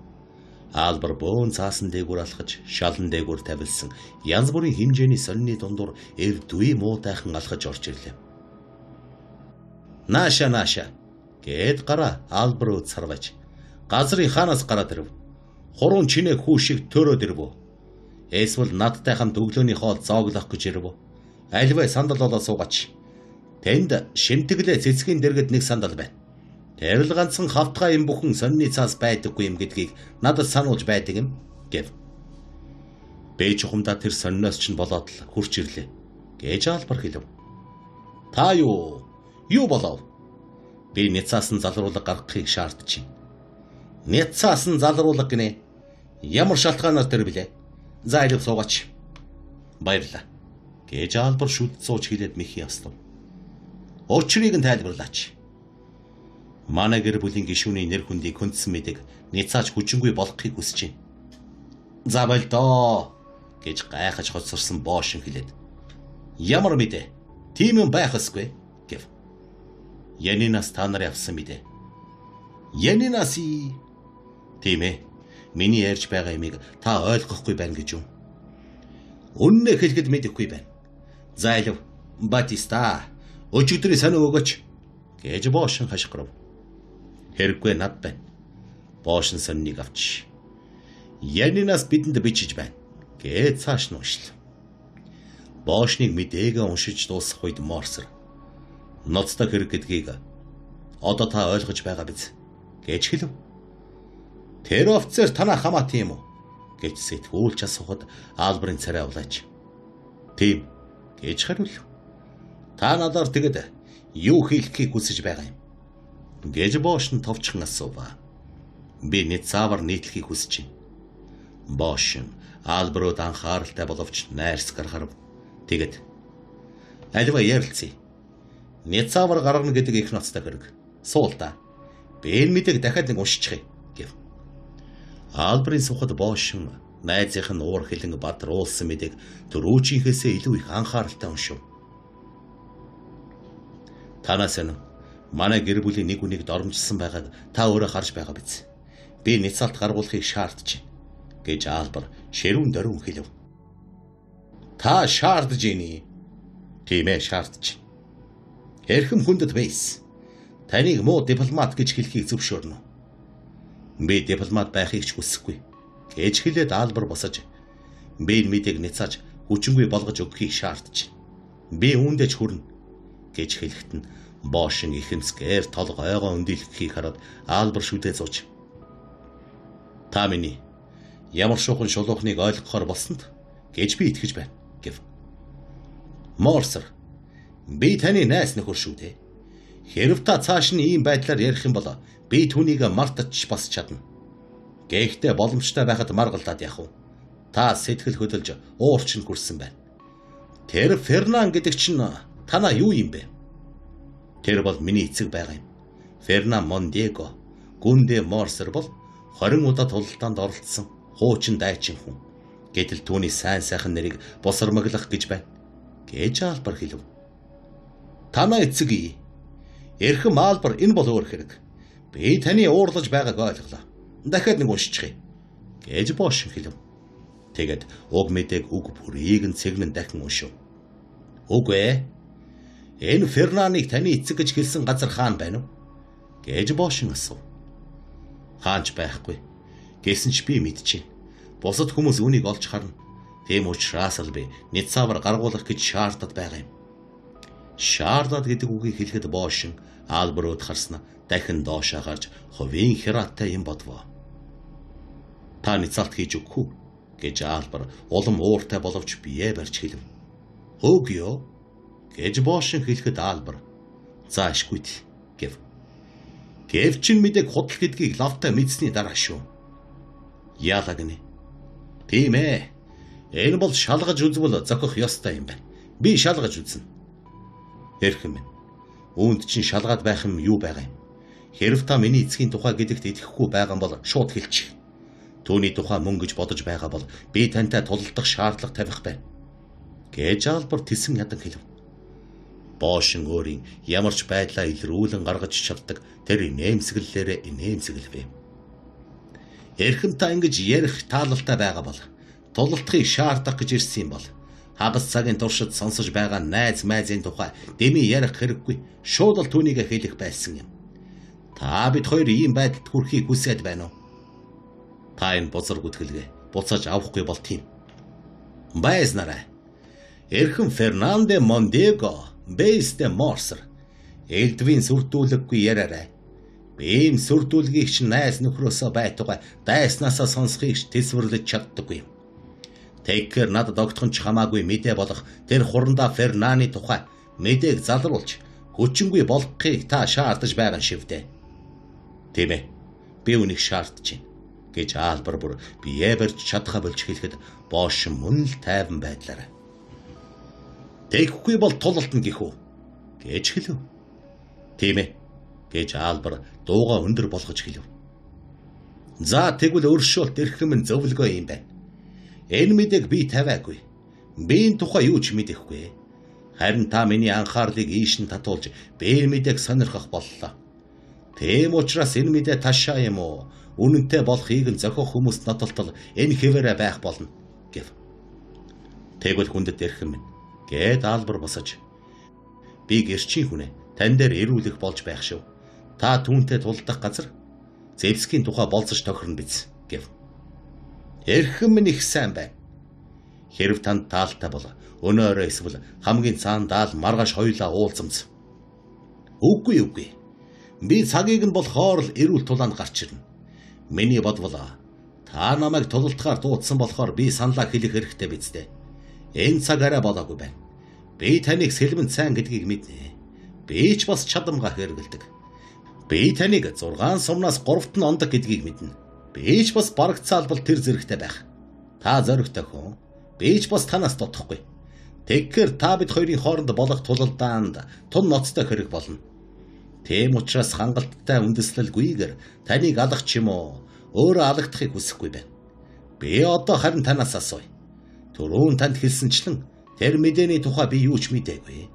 Албар бөөн цаасан дээгүүр алхаж, шалан дээгүүр тавилсан янз бүрийн хэмжээний сонины дундуур эрдвээ муутайхан алхаж орж ирлээ. Нааша нааша гэд гараа Албар өд сарваж. Газрын хаанаас гараад ирэв. Хурун чинээ хүү шиг төрөөд ирэв. Эсвэл надтай хамт өглөөний хоол зооглох гэж ирэв. Альваа сандал болоо суугач. Тэнд шимтгэлээ цэцгийн дэргэд нэг сандал байна. Тэр л ганцхан хавтгай юм бүхэн сонины цаас байдаггүй юм гэдгийг надад сануулж байдаг юм гэв. Би чухамдаа тэр сониноос ч болоод л хурч ирлээ гэж Албар хэлв. Та юу? Юу болов? Би няцаас нь залруулга гаргахыг шаардж байна. Няцаас нь залруулга гинэ. Ямар шалтгаанаар тэр блэ? За илв суугач. Баярлалаа гэж Албар шүд сууж хэлээд мэхий яслав. Учрыг нь тайлбарлаач. Манай гэр бүлийн гишүүний нэр хүндийг хүндсэн мэдэг няцаач хүчингүй болгохыг хүсэж байна. За болдоо гэж гайхаж хоцорсон боошин хэлээд. Ямар мэдээ? Тийм юм байх ёсгүй гэв. Янинаас та нарын авсан мэдээ. Янинаас тийм ээ. Миний ярьж байгаа юмыг та ойлгохгүй байна гэж юм. Үннээ хэлэхэд мэдэхгүй байна. За илв Батиста өчигдрийн сонин өгөөч гэж боошин хашгирав. Хэрэггүй над байна. Боошин сониныг авч Янинаас бидэнд бичиж байна гэж цааш нь уншлаа. Боошныг мэдээгээ уншиж дуусах үед Морсер ноцтой хэрэг гэдгийг одоо та ойлгож байгаа биз гэж хэлв. Тэр офицер танаа хамаатай юм уу гэж сэтгүүлч асуухад Албарын царай улаач. Тийм гэж хариулв. Та надаар тэгэд юу хийлгэхийг хүсэж байгаа юм гэж Бош нь товчхон асуув. Би Ницавар нийтлэхийг хүсэж байна. Бош нь Албарууд анхааралтай боловч найрсгаар харав. Тэгэд альва ярилцъя. Ницавар гаргана гэдэг их ноцтой хэрэг. Суул та. Би энэ мэдээг дахиад нэг уншчихъя гэв. Албарын сухад Бош нь найзынх нь уур хилэн бадруулсан мэдээг түрүүчийнхээсээ илүү их анхааралтай уншив. Танаас нь манай гэр бүлийн нэг хүнийг доромжилсан байгааг та өөрөө харж байгаа биз? Би няцаалт гаргуулахыг шаардж байна гэж Албар ширүүн дөрвөн хэлв. Та шаардж байна. Тийм ээ, шаардж. Эрхэм хүндэт бейс. Таныг муу дипломат гэж хэлхийг зөвшөөрнө. Би дипломат байхыг ч хүсэхгүй гэж хэлээд Албар босож би энэ мэдээг няцааж хүчингүй болгож өгөхийг шаардж. Би үүндээ ч хүрнэ гэж хэлэхэд нь Бошин ихэмсгээр толгойгоо өндийлгэхийг хараад Албар шүдээ зууч. Та миний ямар шуухан шулуухныг ойлгохоор болсонд гэж би итгэж байна гэв. Морсер би таны найз нөхөр шүү дээ. Хэрв та цааш нь ийм байдлаар ярих юм бол би түүнийг мартаж бас чадна. Гэхдээ боломжтой байхад маргалдаад явах уу? Та сэтгэл хөдлөж уурч нь хүрсэн байна. Тэр Фернан гэдэг чинь танаа юу юм бэ? Тэр бол миний эцэг байгаа юм. Фернан Мондего Гүндэ Морсер бол 20 удаа тулалдаанд оролцсон хуучин дайчин хүн. Гэтэл түүний сайн сайхан нэрийг бусармаглах гэж байна гэж Албар хэлв. Танаа эцэг Эрхэм Албар, энэ бол өөр хэрэг. Би таны уурлаж байгааг ойлголоо. Дахиад нэг уншчихъя, гэж Бошин хэлв. Тэгээд уг мэдээг үг бүрийг нь цэгнэн дахин уншив. Үгүй ээ. Энэ Фернаныг таны эцэг гэж хэлсэн газар хаана байна вэ? Гэж Бошин асуув. Хаанч байхгүй. Гэсэн ч би мэдчихэв. Бусад хүмүүс үүнийг олж харна. Тийм учраас л би Ницавар гаргуулах гэж шаардаад байгаа юм. Шаардаад гэдэг үгийг хэлэхэд Бошин Албарууд харсна дахин доошоо гарч хувийн хярааттай юм бодвоо. Та ницалт хийж өгөх үү? Гэж Албар улам ууртай боловч бие барьж хэлв. Үгүй ёо, гэж Бошин хэлэхэд Албар за ашгүй гэв. Гэвч чин мэдээг худал гэдгийг лавтай мэдсэний дараа шүү. Яалаа гинэ. Тийм ээ. Энэ бол шалгаж үзвэл зохих ёстой юм байна. Би шалгаж үзнэ. Эрхэм минь. Үүнд чинь шалгаад байх юм юу байгаа юм? Хэрв та миний эцгийн тухай гэдэгт итгэхгүй байгаа бол шууд хэлчих. Түүний тухай мөн гэж бодож байгаа бол би тантай тулалдах шаардлага тавих байна, гэж Албар тэсэн ядан хэлв. Бошин өөрийн ямар ч байдлаа илрүүлэн гаргаж чаддаг тэр инээмсэглэлээрээ инээмсэглэв. Эрхэм та ингэж ярих таалалтай байгаа бол тулалдахыг шаардах гэж ирсэн юм бол хагас цагийн туршид сонсож байгаа найз майзын тухай дэмий ярих хэрэггүй, шууд л түүнийг хэлэх байсан юм. Та бид хоёр ийм байдалд хүрэхийг хүсээд байна уу? Та энэ бузар гүтгэлгээ буцааж авахгүй бол тийм. Байснараа. Эрхэм Фернанде Мондего Бейсте Морсер элдвийн сүрдүүлэггүй яриарай. Би ийм сүрдүүлгийг ч найз нөхрөөсөө байтугай дайснаасаа сонсохыг ч тэсвэрлэж чаддаггүй. Тэгэхээр надад огтхон ч хамаагүй мэдээ болох тэр хурандаа Фернаны тухай мэдээг залруулж хүчингүй болгохыг та шаардаж байгаа шивдэ. Тийм ээ. Би үүнийг шаардж байна, гэж Албар бүр бие барьж чадхаа болж хэлэхэд Бошин мөн л тайван байдлаарай. Тэгэхгүй бол тулалтна гэх үү? Гэж хэлв. Тийм ээ, гэж Албар дууга өндөр болгож хэлв. За тэгвэл өршөөлт эрхэм нь зөвлөгөө юм байна. Энэ мэдээг би тавиагүй. Би энэ тухай юу ч мэдэхгүй. Харин та миний анхаарлыг ийш нь татуулж би энэ мэдээг сонирхох боллоо. Тийм учраас энэ мэдээ ташаа юм уу? Үнэнтэй болохыг нь зохих хүмүүст нотолтол энэ хэвээрээ байх болно, гэв. Тэгвэл хүндэт эрхэм минь, гэд Албар босож. Би гэрчийн хүнээ тань дээр эрүүлэх болж байх шив. Та түүнтэй тулдах газар зэвсгийн тухай болцож тохирно биз, гэв. Эрхэм минь их сайн байна. Хэрв танд таалтай бол өнөөрөө эсвэл хамгийн цаан даал маргааш хоёулаа уулзамц. Үгүй үгүй. Би цагийг нь болохоор л эрүүл тулаанд гарч ирнэ. Миний бодвол та намайг тулалдахаар дуудсан болохоор би саналаа хэлэх хэрэгтэй биз дээ. Энэ цаг арай болоогүй байна. Би таныг сэлмэн сайн гэдгийг мэднэ. Би ч бас чадамгаа хэрэгэлдэг. Би таныг 6 сумнаас 3-т нь ондог гэдгийг мэднэ. Би ч бас барагцаалбал тэр зэрэгтэй байх. Та зоригтой хүн. Би ч бас танаас дутахгүй. Тэгэхээр та бид хоёрын хооронд болох тулалдаанд тун ноцтой хэрэг болно. Тийм учраас хангалттай үндэслэлгүйгээр таныг алах ч юм уу өөрөө алагдахыг хүсэхгүй байна. Би одоо харин танаас асууя. Түрүүн танд хэлсэнчлэн тэр мэдээний тухай би юу ч мдээгүй.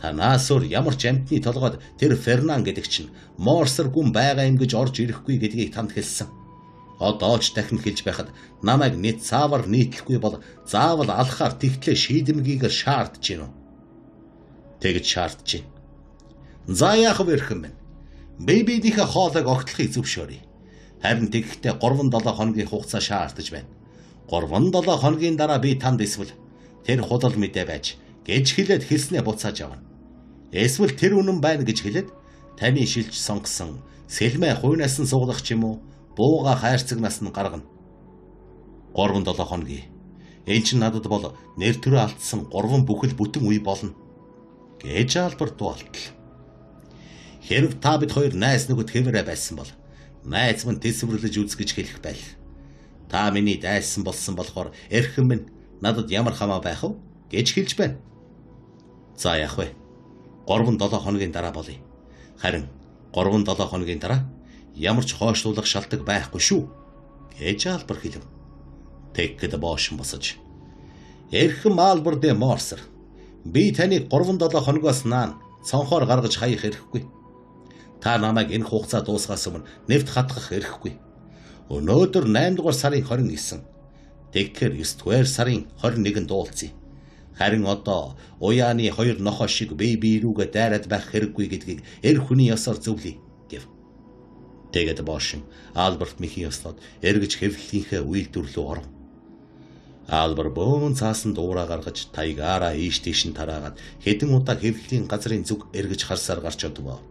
Танаас өөр ямар ч амьтны толгойд тэр Фернан гэдэг чинь Морсер гүн байгаа юм гэж орж ирэхгүй гэдгийг танд хэлсэн. Одоо ч дахин хэлж байхад намайг Ницавар нийтлэхгүй бол заавал алхахаар тэгтлээ шийдэмгийгээр шаардж гин үү? Тэгж шаардж гин. За яах вэ эрхэм минь? Би биенийхээ хоолойг огтлохыг зөвшөөрье. Харин тэгэхдээ 3-7 хоногийн хугацаа шаардаж байна. 3-7 хоногийн дараа би танд эсвэл тэр худал мэдээ байж гэж хэлээд хэлснээ буцааж авна. Эсвэл тэр үнэн байна гэж хэлээд таны шилж сонгосон сэлмээ хуйнаас нь суглах ч юм уу бууга хайрцагнаас нь гаргана. 3-7 хоногийн. Энэ чинь надад бол нэр төрөө алдсан 3 бүхэл бүтэн үе болно, гэж Албар дуу алтал. Хэрв та бид хоёр найз нөхөд хэвээрээ байсан бол найз минь тэсвэрлэж үз гэж хэлэх байл. Та миний дайсан болсон болохоор эрхэм минь надад ямар хамаа байх вэ гэж хэлж байна. За яах вэ? 3-7 хоногийн дараа болъё. Харин 3-7 хоногийн дараа ямар ч хойшлуулах шалтгаан байхгүй шүү, гэж Албар хэлв. Тэгэхэд Бошин босож. Эрхэм Албар де Морсер, би таныг 3-7 хоногоос наан цонхоор гаргаж хаях хэрэггүй. Та намайг энэ хугацаа дуусгаас өмнө нэвт хатгах эрхгүй. Өнөөдөр 8 дугаар сарын 29. Тэгэхээр 9 дугаар сарын 21-нд уулзъя. Харин одоо уяаны хоёр нохой шиг бие бие рүүгээ дайраад байх хэрэггүй гэдгийг эр хүний ёсоор зөвлөе гэв. Тэгээд Бошин Альберт мэхийн ёслоод эргэж хэвлэлийнхээ үйлдвэр рүү оров. Альбер бөөн цаасан дуурай гаргаж тайгаараа ийш тийш нь тараагаад хэдэн удаа хэвлэлийн газрын зүг эргэж харсаар гарч одвоо.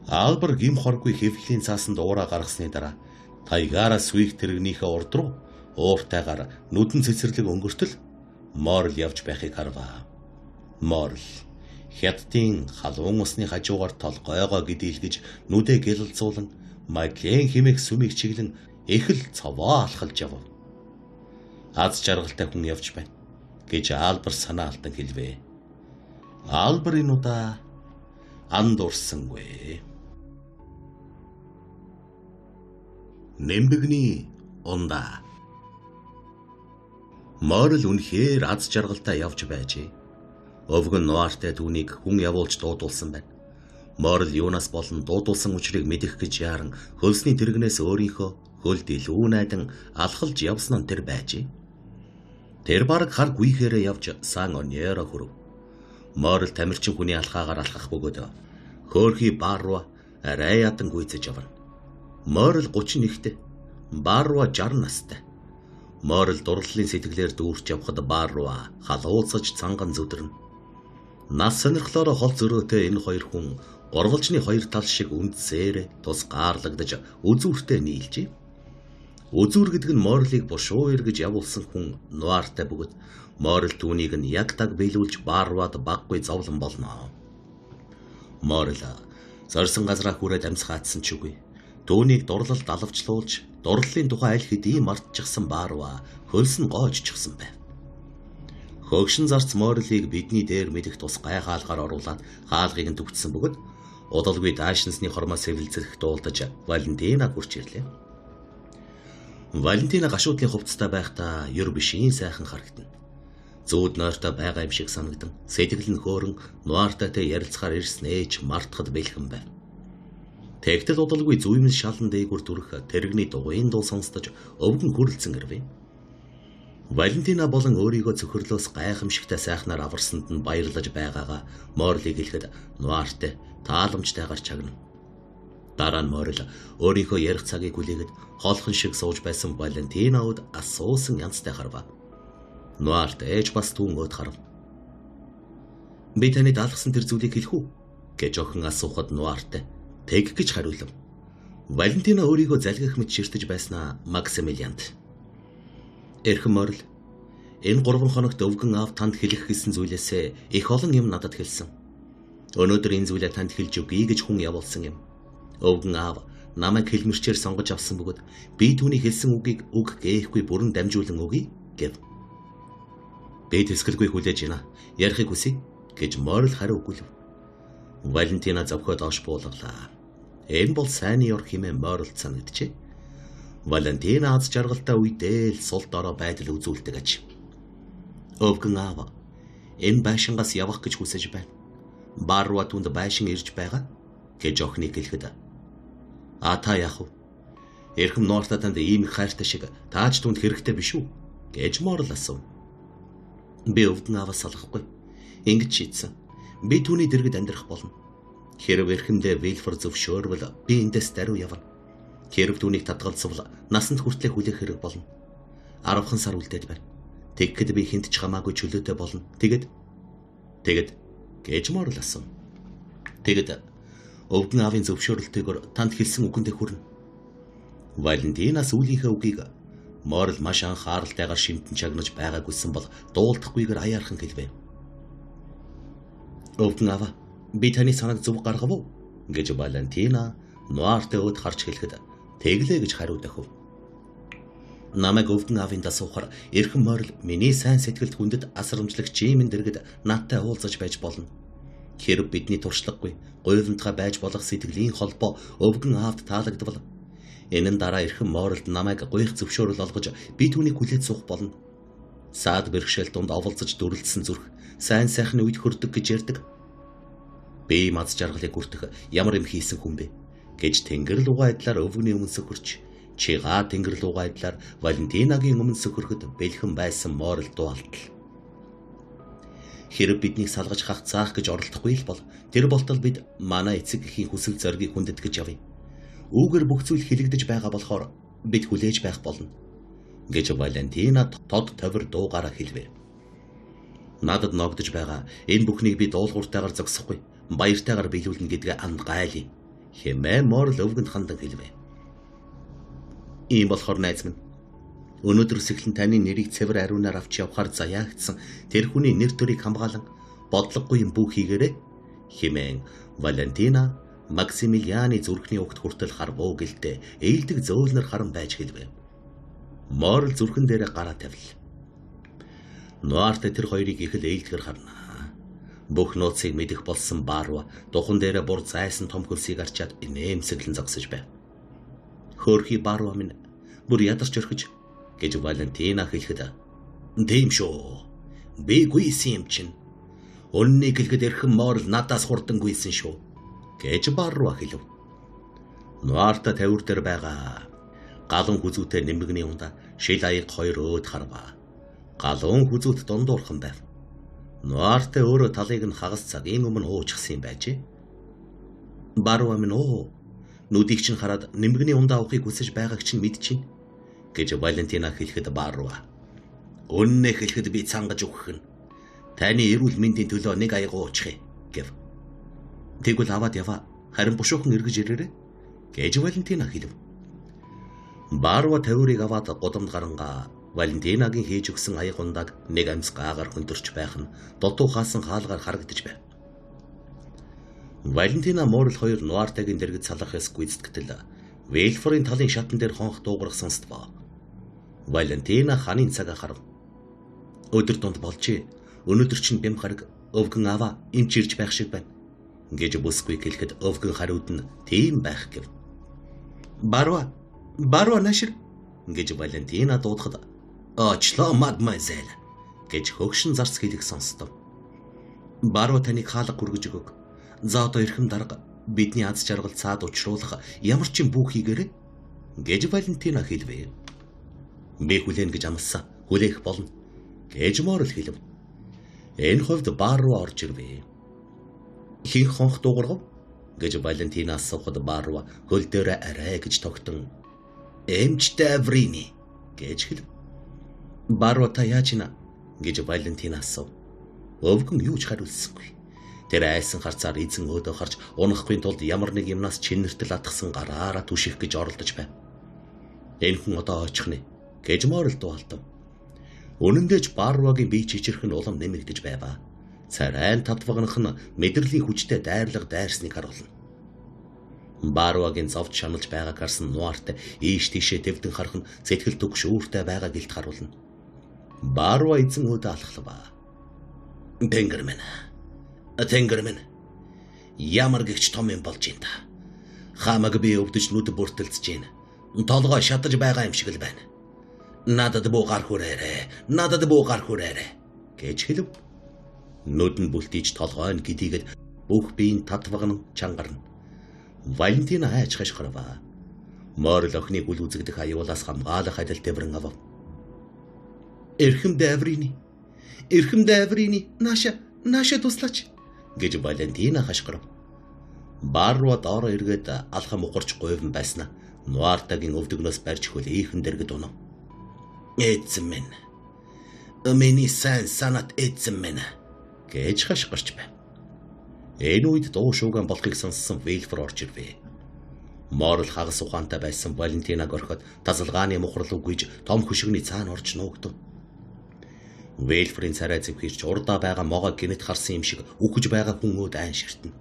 Альбер гим хоргүй хэвлэлийн цаасан дуурай гаргасны дараа тайгаараа свих тэрэгнийхээ урд руу ууртайгаар нүдэн цэцэрлэг өнгөртөл Морл явж байхыг харваа. Морл хятадын халуун усны хажуугаар толгойгоо гэдийлгэж нүдэ гэлэлцуулан Мадлен химэх сүмийг чиглэн их л цовоо алхалж явв. Аз жаргалтай хүн явж байна гэж Альбер санаа алдан хэлвэ. Альбер энэ удаа андуурсангүй. Нэмбэгний ундаа. Морл үнэхээр аз жаргалтай явж байжээ. Өвгөн Нуартай түүнийг хүн явуулж дуудулсан байна. Морл юунаас болон дуудулсан учрыг мэдэх гэж яаран хөлсний тэрэгнээс өөрийнхөө хөлд илүү найдан алхалж явсан нь тэр байжээ. Тэр бараг хар гүйхээрээ явж Сан Оньеро хүрв. Морл тамирчин хүний алхаагаар алхах бөгөөд хөөрхий баар руу арай ядан гүйцэж явна. Морл 31-т, баар руу 60 настай. Морл дурлалын сэтгэлээр дүүрч явхад баар руу халууцаж цанган зүдэрнэ. Нас сонирхлоороо хол зөрөөтэй энэ хоёр хүн гурвалжны хоёр тал шиг үндсээр тус гаарлагдаж үзүүртээ нийлжээ. Үзүүр гэдэг нь Морлыг бушуу эргэж явуулсан хүн Нуартай бөгөөд Морл түүнийг нь яг таг биелүүлж баарваад баггүй зовлон болно. Морл зорьсон газраа хүрээд амьсгаадсан ч үгүй. Түүнийг дурлалд алавчлуулж дурлалын тухай аль хэдийн мартчихсан баарва хөлс нь гоожчихсан байв. Хөгшин зарц Морлыг бидний дээр мэдэх тус гай хаалгаар оруулаад хаалгыг нь түгтсэн бөгөөд удалгүй даашинсны хормоо сэвэлзэх дуулдаж Валентина гүрч ирлээ. Валентина гашуудлын хувцастай байхдаа ер бишийн сайхан харагдана. Зүүд нойртой байгаа юм шиг санагдан сэтгэл нь хөөрөн Нуартайтай ярилцахаар ирснээ ч мартахад бэлхэн байв. Тэгтэл удалгүй зүймэл шалан дээгүр төрөх тэрэгний дугуйн дуу сонсдож өвгөн хүрэлцэн ирвэ. Валентина болон өөрийгөө цөхрлөөс гайхамшигтай сайхнаар аварсанд нь баярлаж байгаагаа Морлыг хэлэхэд Нуартай тааламжтайгаар чагна. Дараа нь Морл өөрийнхөө ярих цагийг хүлээгээд холхон шиг сууж байсан Валентинауд асуусан янзтай харва. Нуарт ээж бас түүн өөд харав. Би таны даалгасан тэр зүйлийг хэлэх үү гэж охин асуухад Нуарт тэг гэж хариулав. Валентина өөрийгөө залгих мэт ширтэж байснаа Максимилианд. Эрхэм Морл, энэ 3 хоногт өвгөн аав танд хэлэх гэсэн зүйлээсээ их олон юм надад хэлсэн. Өнөөдөр энэ зүйлээ танд хэлж өгье гэж хүн явуулсан юм. Өвгөн аав намайг хэлмэрчээр сонгож авсан бөгөөд би түүний хэлсэн үгийг үг гээхгүй бүрэн дамжуулан өгье гэв. Би тэсгэлгүй хүлээж байна. Ярихыг хүсье гэж Морл хариу өгүүлв. Валентина зовхой доош буулгалаа. Энэ бол сайнны ёр хэмээн Морл санагджээ. Валентина аз жаргалтай үедээ л сул дорой байдал үзүүлдэг аж. Өвгөн аав энэ байшингаас явах гэж хүсэж байна. Баарва түнд байшин ирж байгаа гэж охиныг хэлэхэд а та яах вэ? Эрхэм Нуарта танд ийм их хайртай шиг тааж түнд хэрэгтэй биш үү гэж Морл асуув. Би өвгөн ааваас салахгүй. Ингэж шийдсэн. Би түүний дэргэд амьдрах болно. Хэрв эрхэмдээ Вилфор зөвшөөрвөл би эндээс даруй явна. Хэрв түүнийг татгалзвал насанд хүртлээ хүлээх хэрэг болно. 10 сар үлдээд байна. Тэгэхэд би хүнд ч хамаагүй чөлөөтэй болно. Тэгэд тэгэд гэж Морл асуув. Тэгэд өвгөн аавын зөвшөөрөлтөөр танд хэлсэн үгэндээ хүрнэ. Валентина сүүлийнхээ үгийг Морл маш анхааралтайгаар шимтэн чагнаж байгаагүйсэн бол дуулдахгүйгээр аяархан хэлвэ. Өвгөн аава, би таны санааг зөв гаргав уу гэж Валентина Нуартай өөд харж хэлэхэд тэглээ гэж хариу дохив. Намайг өвгөн аавын дасуухаар эрхэм Морл миний сайн сэтгэлд хүндэт асрамжлагч юм дэргэд надтай уулзаж байж болно. Хэрв бидний туршлагагүй гуйвантгай байж болох сэтгэлийн холбоо өвгөн аавд таалагдвал энэ нь дараа эрхэм Моралд намайг гуйх зөвшөөрөл олгож би түүнийг хүлээж суух болно. Саад бэрхшээл дунд оволцож дүрлдсэн зүрх сайн сайхны үед хөрдөг гэж ярьдаг. Би ийм аз жаргалыг хүртэх ямар юм хийсэн хүн бэ гэж тэнгэр лугаа айдлаар өвгөний өмнө сөхөрч, чигаа тэнгэр лугаа айдлаар Валентинагийн өмнө сөхөрөхөд бэлхэн байсан Морл дуу алтал. Хэрэг биднийг салгаж хах заах гэж оролдохгүй л бол тэр болтол бид манай эцэг эхийн хүсэл зоригийг хүндэтгэж явъя. Үүгээр бүх зүйл хилэгдэж байгаа болохоор бид хүлээж байх болно гэж Валентина тод товир дуугаараа хэлвэ. Надад ногдож байгаа энэ бүхнийг би дуулууртайгаар зогсохгүй, баяртайгаар биелүүлнэ гэдгээ анд гайлъя хэмээн Морл өвгөнд хандан хэлвэ. Ийм болохоор найз минь, өнөөдрөөс эхлэн таны нэрийг цэвэр ариунаар авч явахаар заяагдсан тэр хүний нэр төрийг хамгаалан бодлогогүй юм бүх хийгээрэй хэмээн Валентина Максимилианы зүрхний угт хүртэл харвуу гэлтэй ээлдэг зөөлнөр харан байж хэлвэ. Морл зүрхэн дээрээ гараа тавил. Нуарт тэр хоёрыг их л ээлдгэр харна. Бүх нууцыг мэдэх болсон Барва духан дээрээ бур зайсан том хөлсийг арчаад инээмсэглэн зогсож байв. Хөөрхий Барва минь бүр ядарч орхиж гэж Валентина хэлэхэд, "Тийм шүү. Би гүйсэн юм чинь. Үннийг хэлэхэд эрхэм Морл надаас хурдан гүйсэн шүү" гэж Барва хэлв. Нуарта тавир дээр байгаа галуун хүзүүтэй нэмэгний ундаа шил аяг хоёр өөд харваа. Галуун хүзүүт дундуурхан байв. Нуарта өөрөө талыг нь хагас цагийн өмнө уучихсан юм байжээ. Барва минь оо, нүдийг чинь хараад нэмэгний ундаа авахыг хүсэж байгааг чинь мэдчихэв гэж Валентина хэлэхэд Барва, "Үннээ хэлэхэд би цангаж өгөх нь. Таны эрүүл мэндийн төлөө нэг аяг уучих" гэв. "Тэгвэл аваад яваа. Харин бушуухан эргэж ирээрэй" гэж Валентина хэлв. Барва тавирыг аваад гудамд гарангаа Валентинагийн хийж өгсөн аяг ундааг нэг амьс гаагаар хөнтөрч байх нь дутуу хаасан хаалгаар харагдаж байв. Валентина Морл хоёр Нуартагийн дэргэд салах ёс гүйцэтгэтэл Вэлфорын талын шатан дээр хонх дуугарах сонствоо. Валентина ханын цагаа харав. Өдөр дунд болжээ. Өнөөдөр чинь бэм хараг өвгөн аваа эмч ирж байх шиг байна гэж бүсгүй хэлэхэд өвгөн хариуд нь тийм байх гэв. Барва, Барва нашир гэж Валентина дуудахад, "Очлоо мадмазель" гэж хөгшин зарц хэлэх сонстов. Барва таныг хаалга хүргэж өгөг. За одоо эрхэм дарга бидний аз жаргал цаад учруулах ямар ч юм бүү хийгээрэй гэж Валентина хэлвэ. Би хүлээн гэж амласан. Хүлээх болно гэж Морл хэлв. Энэ хувьд бар руу орж ирвэ. Хин хонх дуугаргав гэж Валентина асуухад Барва хөл дээр арай гэж тогтон "Эмчтэй Аврини" гэж хэлв. Барва та яаж ина гэж Валентина асуув. Өвгөн юу ч хариулсангүй. Тэр айсан харцаар эзэн өөдөө харж унахгүй тулд ямар нэг юмнаас чинэртэл атгсан гараараа түших гэж оролдож байв. Энэ хүн одоо очих нэ гэж Морл дуалтав. Үнэн дээр ч Барвагийн бие чичирх нь улам нэмэгдэж байваа. Царайн татвагнах нь мэдрэлийн хүчтэй дайрлага дайрсныг харуулна. Барвагийн зовж шаналж байгааг харсан Нуарт ийш тийшээ твдэн харах нь сэтгэл төгш үүртэй байгааг илт харуулна. Барва эзэн өөдөө алхлаа. Тэнгэр минь. Тэнгэр минь. Ямар гихч том юм болж юм та. Хамаг би өвдөж нүд бүртэлцэж байна. Толгой шатаж байгаа юм шиг л байна. Надад бүү гар хүрээрэ. Надад бүү гар хүрээрэ гэж хэлв. Нүд нь бүлтийж толгой нь гэдийгэд бүх биеийн татвагн чангарна. Валентина айж хашгирваа. Морл охины үл үзэгдэх аюулаас хамгаалах адил тэврэн авав. Эрхэм Даврини. Эрхэм Даврини, нааша, нааша туслаач гэж Валентина хашгирав. Бар руу доороо эргээд алхам ухарч гуйван байснаа Нуартагийн өвдөгнөөс барьж хөл ийхэн дэргэд унав. Эзэн минь. Миний сайн санат эзэн минь гэж хашгирч байв. Энэ үед дуу шууган болохыг сонссон Вилфор орж ирвэ. Морл хагас ухаантай байсан Валентинаг орхиод тасалгааны мухрал үгүйж том хөшигний цаана орж нуугдав. Вилфрийн царай зэвхийрч урдаа байгаа могоо гинэт харсан юм шиг үхэж байгаа хүн өөд айн ширтэн.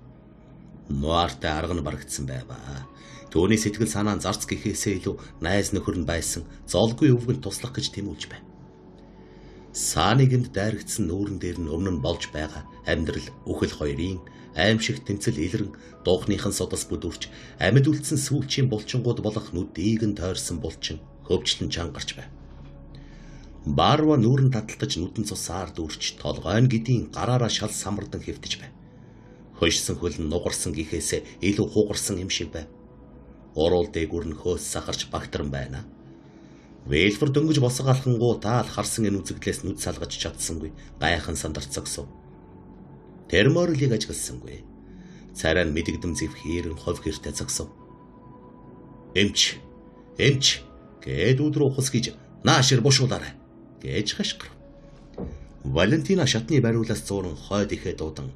Нуартай арга нь барагдсан байваа. Түүний сэтгэл санаа зарц гэхээсээ илүү найз нөхөр нь байсан золгүй өвгөнд туслах гэж тэмүүлж байв. Сааны гэмд дайрагдсан нүүрэн дээр нь өмнө нь болж байгаа амьдрал үхэл хоёрын аимшиг тэмцэл илрэн дуухныхан судас бүдүүрч амьд үлдсэн сүүлчийн булчингууд болох нүдийг нь тойрсон булчин хөвчлэн чангарч байв. Барва нүүрэн таталтаж нүдэн цусаар дүүрч толгой нь гэдийн гараараа шал самардан хэвтэж байв. Хошсон хөл нь нугарсан гэхээсээ илүү хугарсан юм шиг байв. Уруул дээгүүр нь хөөс сахарч багтран байна. Вэлфор дөнгөж босго алхангуу таал харсан энэ үзэгдлээс нүд салгаж чадсангүй гайхан сандарч зогсов. Тэр морилыг ажигласангүй. Царай нь мэдэгдэм зэвхээрэн хов гэртээ зогсов. Эмч, эмч гээд өдрөө ухас гэж наашир бушуулаарай гэж хашгирв. Валентина шатны бариулаас зууран хойд ихээ дуудан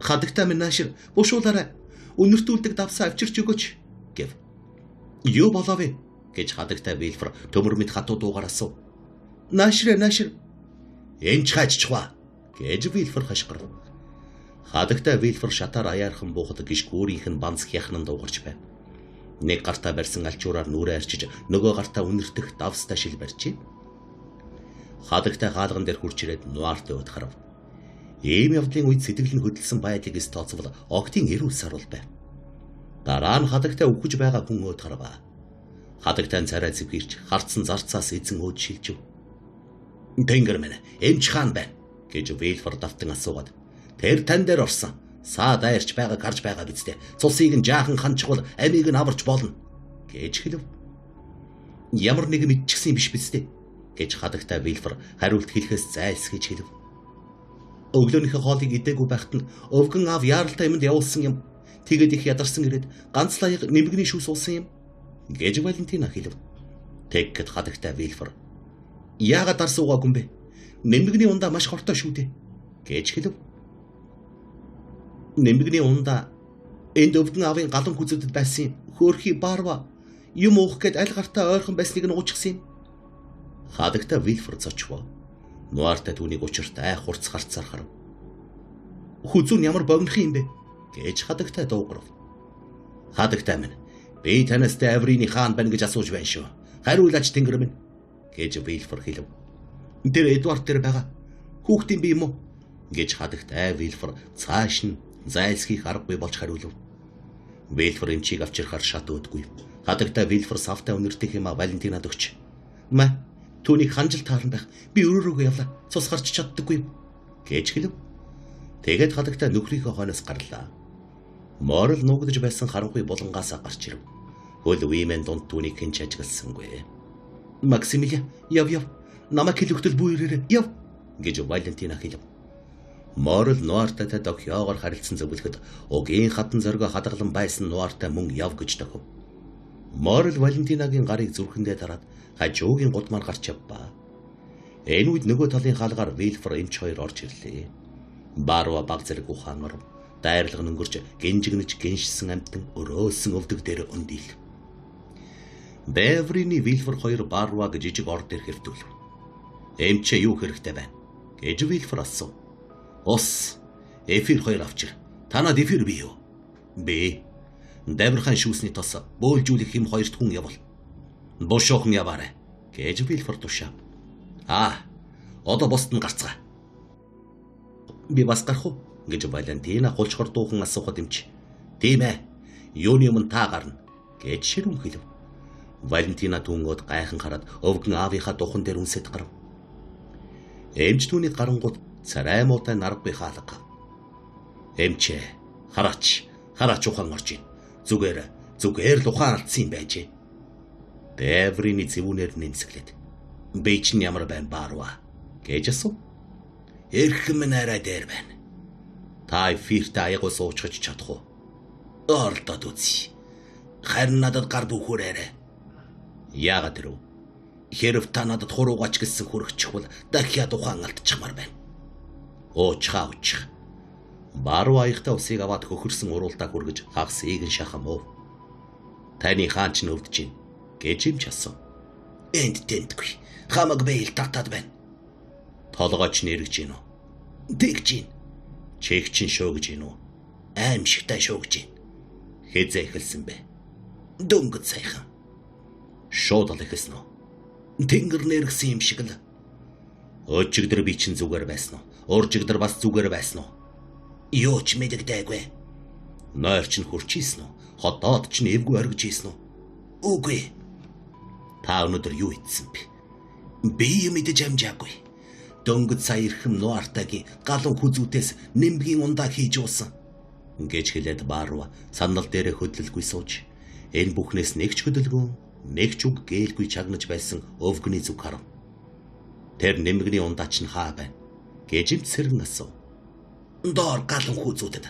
хадагтай минь наашир бушуулаарай. Үнэртүүлдэг давсаа авчирч өгөөч гэв. Юу болов вэ гэж хадагтай Вилфор төмөр мэд хатуу дуугаар асуув. Наашир наашир эмч хайччихва гэж Вилфор хашгирв. Хадагтай Вилфор шатаар аяархан буухад гიშг өөрийнх нь банц хяхнан дуугарч байв. Нэг гартаа барьсан алчуураар нүрээ арчиж нөгөө гартаа үнэртэх давстай шил барьжээ. Хадагтай хаалган дээр хурж ирээд нуартай өд харав. Ийм явдлын үед сэтгэл нь хөдөлсөн байдлыг эс тооцвол огтын эрүүл саруул байв. Дараа нь хадагтай үхэж байгаа хүн өөд харав. Хадагтай царай зэвхэрч харцсан зарцаас эзэн өөд шилжив. Тэнгэр минь эмч хаан байна гэж Вилфор давтан асуугаад тэр тань дээр орсон. Саа дайрч байгааг харж байгаа биз дээ. Цусыг нь жаахан ханчвал амийг нь аварч болно гэж хэлв. Ямар нэгэн мэдчихсэн юм биш биз дээ гэж хадагтай Вилфор хариулт хэлэхээс зайлсхийж хэлв. Өглөөнийхөө хоолыг идээгүй байхад нь өвгөн аав яаралтай юмд явуулсан юм. Тэгээд их ядарсан ирээд ганц лаяг нэмгний шүүс уусан юм гэж Валентина хэлв. Тэгэхэд хадагтай Вилфор яагаад дарс уугаагүй юм бэ? Нэмгний ундаа маш хортой шүү дээ гэж хэлв. Нэмгний ундаа энд өвгөн аавын галан хүзүүдэд байсан юм. Хөөрхий баарва юм уух гээд аль гартаа ойрхон байсныг нь уучихсан юм. Хадагтай Вилфор зочвоо. Нуартай түүнийг учирт ай хурц харцаар харав. Хүзүү нь ямар богинох юм бэ гэж хадагтай дуугарв. Хадагтай минь би танаас Даврины хаан байна гэж асууж байна шүү. Хариулаач тэнгэр минь гэж Вилфор хэлв. Тэр Эдвард тэр байгаа. Хүүхдийн бие юм уу гэж хадагтай Вилфор цааш нь зайлсхийх аргагүй болж хариулв. Вилфор эмчийг авчирхаар шат өөдгүй. Хадагтай Вилфор савтай үнэртэх юм а Валентинад өгч. Маа түүнийг ханжил тааран байх. Би өрөөрөөгөө явлаа. Цус гарч чаддаггүй юм гэж хэлв. Тэгээд хадагтай нөхрийнхөө хойноос гарлаа. Морил нуугдаж байсан харанхуй булангаасаа гарч ирэв. Хөл вимэн дунд түүнийг хэн ч ажигласангүй. Максимилиан яв яв намайг хэлэхтэл бүү ирээрэй яв гэж Валентина хэлв. Морил нуартайтай дохиогоор харилцсан зөвлөхөд угийн хатан зоригоо хадгалан байсан нуартай мөн яв гэж дохив. Морил Валентинагийн гарыг зүрхэндээ дараад хажуугийн гудмаар гарч явбаа. Энэ үед нөгөө талын хаалгаар Вилфор эмч хоёр орж ирлээ. Барва баг зэрэг ухаан оров. Дайрлага өнгөрч гинжигнэж гиншсэн амтан өрөөсөн өвдөг дээр өндийл. Бэврины Вилфор хоёр Барваг жижиг ор дээр хэвтүүлв. Эмчээ юу хэрэгтэй байна гэж Вилфор асуув. Ус, эфир хоёр авчир. Танад эфир бий юу? Би. Давирхан шүүсний тос бөөлжүүлэх юм хоёрт хүн явуул. Бушуухан яваарай гэж Вилфор тушаав. Аа, одоо бусд нь гарцгаа. Би бас гарах уу гэж Валентина хулчгор дуухан асуухад эмч. Тийм ээ. Юуны өмнө та гарна гэж ширүүн хэлв. Валентина түүнгөөд гайхан хараад өвгөн аавынхаа духан дээр үнсэд гарав. Эмч түүнийг гарангууд царай муутай наргагүй хаалга. Эмчээ, хараач, хараач ухаан орж ийн. Зүгээр, зүгээр л ухаан алдсан юм байжээ. Дэврийн зэвүүнээр нэмсэглээд. Би чинь ямар байна баарва гэж асуув. Эрхэм минь арай дээр байна. Та эфиртэй аягуу суучихж чадах уу? Оролдоод үзье. Харин надад гар бүүхүүрээрэй. Яагаад тэрв? Хэрв та надад хуруугаач гэсэн хөрөгчихвөл дахиад ухаан алдчихмаар байна. Уучхаа учих. Баруун аягтай усыг аваад хөхөрсөн уруулдаа хүргэж хагас эгэн шахам уув. Таны хаан ч өвдөж байна гэж юм ч асуув. Энд тэнтгүй. Хамаг бэйл татаад байна. Толгойч нэргэж гин үү? Тэгж гин. Чих чин шөөгж гин үү? Аимшигтай шөөгж гин. Хэзээ эхэлсэн бэ? Дөнгөж саяхан. Шууд л эхэлсэн үү? Тэнгэр нэргсэн юм шиг л. Өчигдөр би чин зүгээр байсан уу? Уржигдөр бас зүгээр байсан уу? Юу ч мэдэгдээгүй. Нойр чинь хурч ийсэн үү? Хотоод чинь эвгүй оргиж ийсэн үү? Үгүй. Та өнөөдөр юу идсэн бэ? Би юм идэж амжаагүй. Дөнгөж сая ирэхэм нуартагийн галуу хүзүүтээс нэмбгийн ундаа хийж уусан. Гэж хэлээд Барва санал дээрээ хөдлөлгүй сууж энэ бүхнээс нэг ч хөдөлгөөн, нэг ч үг гэлгүй чагнаж байсан өвгөний зүг харав. Тэр нэмэгний ундаач нь хаа байна гэж эмч сэргэн асуув. Доор галан хүзүүдэд.